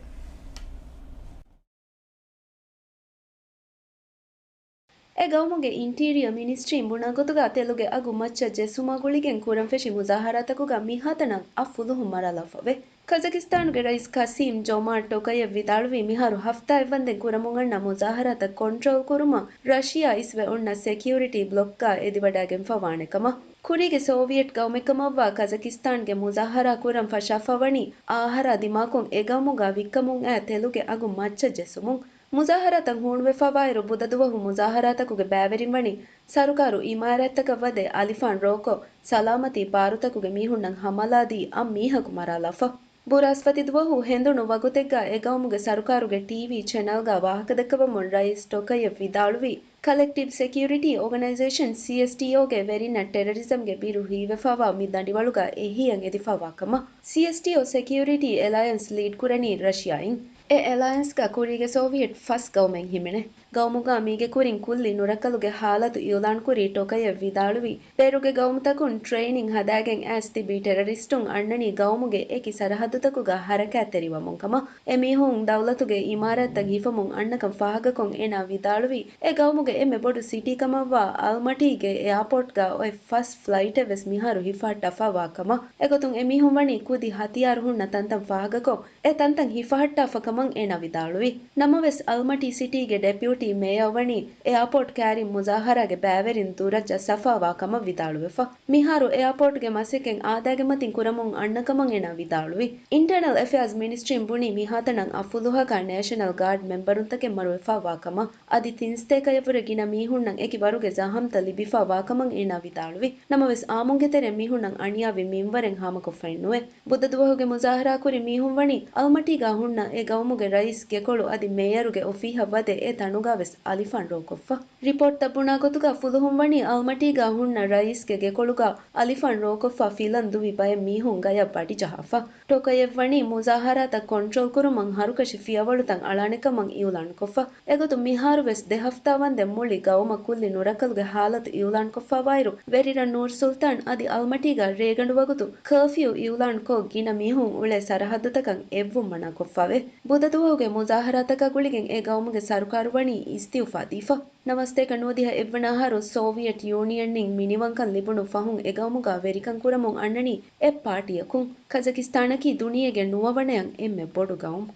އެ ގައުމުގެ އިންޓީރިއަ މިނިސްޓްރީން ބުނާ ގޮތުގަ ތެލުގެ އަގު މައްޗަށް ޖެއްސުމާ ގުޅިގެން ކުރަން ފެށި މުޒާހަރާތަކުގަ މިހާތަނަށް އަށް ފުލުހުން މަރާލާފަވޭ. ކަޒަކިސްތާނުގެ ރައީސް ކަސީމް ޖޮމާޓް ޓޮކަޔެވް ވިދާޅުވީ މިހާރު ހަފްތާއެއްވަންދެން ކުރަމުން އަންނަ މުޒާހަރާތައް ކޮންޓްރޯލް ކުރުމަށް ރަޝިޔާ އިސްވެ އޮންނަ ސެކިއުރިޓީ ބްލޮކްގަ އެދިވަޑައިގެންފަވާނެ ކަމަށް. ކުރީގެ ސޯވިއެޓް ގައުމެއްކަމަށްވާ ކަޒަކިސްތާންގެ މުޒާހަރާ ކުރަން ފަށާފަވަނީ އާހަރާ ދިމާކޮށް އެގައުމުގަ ވިއްކަމުން އައި ތެލުގެ އަގު މައްޗަށް ޖެއްސުމުން. މުޒާހަރާތައް ހޫނުވެފަވާއިރު ބުދަދުވަހު މުޒާހަރާތަކުގެ ބައިވެރިން ވަނީ ސަރުކާރު އިމާރާތްތަކަށް ވަދެ އަލިފާން ރޯކޮށް، ސަލާމަތީ ބާރުތަކުގެ މީހުންނަށް ހަމަލާދީ އަށް މީހަކު މަރާލާފަ. ބުރާސްފަތިދުވަހު ހެނދުނު ވަގުތެއްގަ އެގައުމުގެ ސަރުކާރުގެ ޓީވީ ޗެނަލްގަ ވާހަކަދައްކަވަމުން ރައީސް ޓޮކަޔެވް ވިދާޅުވީ، ކަލެކްޓިވް ސެކިއުރިޓީ އޯގަނައިޒޭޝަން، ސީއެސްޓީއޯގެ ވެރިންނަށް ޓެރަރިޒަމްގެ ބިރު ހީވެފަވާ މި ދަނޑިވަޅުގަ އެހީއަށް އެދިފަވާ ކަމަށް. ސީއެސްޓީއޯ ސެކިއުރިޓީ އެލައިންސް ލީޑްކުރަނީ ރަޝިޔާއިން. އެ އެލައިންސްގަ ކުރީގެ ސޯވިއެޓް ފަސް ގައުމެއް ހިމެނޭ. ގައުމުގަ މީގެ ކުރިން ކުއްލި ނުރައްކަލުގެ ހާލަތު އިއުލާންކުރީ ޓޮކަޔެވް ވިދާޅުވީ، ބޭރުގެ ގައުމުތަކުން ޓްރެއިނިން ހަދާގެން އައިސް ތިބީ ޓެރަރިސްޓުން އަންނަނީ ގައުމުގެ އެކި ސަރަހައްދުތަކުގަ ހަރަކާތްތެރިވަމުން ކަމަށް. އެމީހުން ދައުލަތުގެ އިމާރާތްތައް ހިފަމުން އަންނަކަން ފާހަގަކޮށް އޭނާ ވިދާޅުވީ، އެ ގައުމުގެ އެންމެ ބޮޑު ސިޓީ ކަމަށްވާ އަލްމަޓީގެ އެއާޕޯޓްގަ އޮތް ފަސް ފްލައިޓެއް ވެސް މިހާރު ހިފަހައްޓާފަ ވާ ކަމަށް. އެގޮތުން އެމީހުން ވަނީ ކުދި ހަތިޔާރު ހުންނަ ތަންތަން ފާހަގަކޮށް، އެ ތަންތަން ހިފަހައްޓާފަ ކަމަށް އޭނާ ވިދާޅުވި. ނަމަވެސް، އަލްމަޓީ ސިޓީގެ ޑެޕިއުޓީ މޭޔަރ ވަނީ އެއާޕޯޓް ކައިރިން މުޒާހަރާގެ ބައިވެރިން ދުރަށް ޖައްސާފަ ވާ ކަމަށް ވިދާޅުވެފަ. މިހާރު އެއާޕޯޓްގެ މަސައްކަތް އާދައިގެ މަތިން ކުރަމުން އަންނަ ކަމަށް އޭނާ ވިދާޅުވި. އިންޓަރނަލް އެފެއާޒް މިނިސްޓްރީން ބުނީ މިހާތަނަށް އަށް ފުލުހަކާ ނޭޝަނަލް ގާޑް މެމްބަރުންތަކެއް މަރުވެފަ ވާ ކަމަށް. އަދި ތިން ސަތޭކަޔަށްވުރެ ގިނަ މީހުންނަށް އެކި ވަރުގެ ޒަހަމްތައް ލިބިފަ ވާކަމަށް އޭނާ ވިދާޅުވި. ނަމަވެސް، އާއްމުގެ ތެރެއިން މީހުންނަށް އަނިޔާވި މިންވަރެއް ހާމަކޮށްފައެއް ނުވޭ. ބުދަ ދުވަހުގެ މުޒާހަރާކުރި މީހުން ވަނީ އަލްމަޓީގަ ހުންނަ އެ ގައުމުގެ ރައީސް ގެކޮޅު އަދި މޭޔަރުގެ އޮފީހަށް ވަދެ އެ ތަނުގަ ވެސް އަލިފާން ރޯކޮށްފަ. ރިޕޯޓްތައް ބުނާ ގޮތުގަ ފުލުހުން ވަނީ އަލްމަޓީގަ ހުންނަ ރައީސްގެ ގެކޮޅުގަ އަލިފާން ރޯކޮށްފަ ފިލަން ދުވި ބައެއް މީހުން ގަޔަށް ބަޑިޖަހާފަ. ޓޮކަޔެވް ވަނީ މުޒާހަރާތައް ކޮންޓްރޯލް ކުރުމަށް ހަރުކަށި ފިޔަވަޅުތައް އަޅާނެ ކަމަށް އިއުލާންކޮށްފަ. އެގޮތުން މިހާރު ވެސް ދެ ހަފްތާ ވަންދެން މުޅި ގައުމަށް ކުއްލި ނުރައްކަލުގެ ހާލަތު އިއުލާންކޮށްފަވާއިރު، ވެރިރަށް ނޫރް ސުލްތާން އަދި އަލްމަޓީގަ ރޭގަނޑު ވަގުތު ކާފިއު އިއުލާންކޮށް، ގިނަ މީހުން އުޅޭ ސަރަހައްދުތަކަށް އެއްވުން މަނާކޮށްފަވޭ. ބުދަ ދުވަހުގެ މުޒާހަރާތަކާ ގުޅިގެން އެ ގައުމުގެ ސަރުކާރު ވަނީ އިސްތިއުފާ ދީފަ. ނަވާސްތޭކަ ނުވަދިހަ އެއްވަނަ އަހަރު ސޯވިއެޓް ޔޫނިއަންއިން މިނިވަންކަން ލިބުނު ފަހުން އެ ގައުމުގަ ވެރިކަން ކުރަމުން އަންނަނީ އެއް ޕާޓީއަކުން. ކަޒަކިސްތާނަކީ ދުނިޔޭގެ ނުވަވަނަޔަށް އެންމެ ބޮޑު ގައުމު.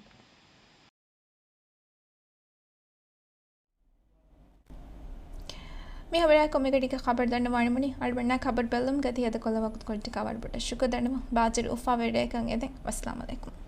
މި ހަވަރާ ކޮމެޑީގެ ޚަބަރު ދަންނަވާނެ މުނި އަޅުގަނޑާ ޚަބަރު ބެލުމުގަ ތި ހަދަ ކޮލަ ވަގުތު ކޮށްޓިކާ ވަރުބޮޑަށް ޝުކުރު ދަންނަވަން. ބާޒަރު އުފާވެރި ރެއަކަށް އެދެން. ވައްސަލާމް އަލައިކުމް.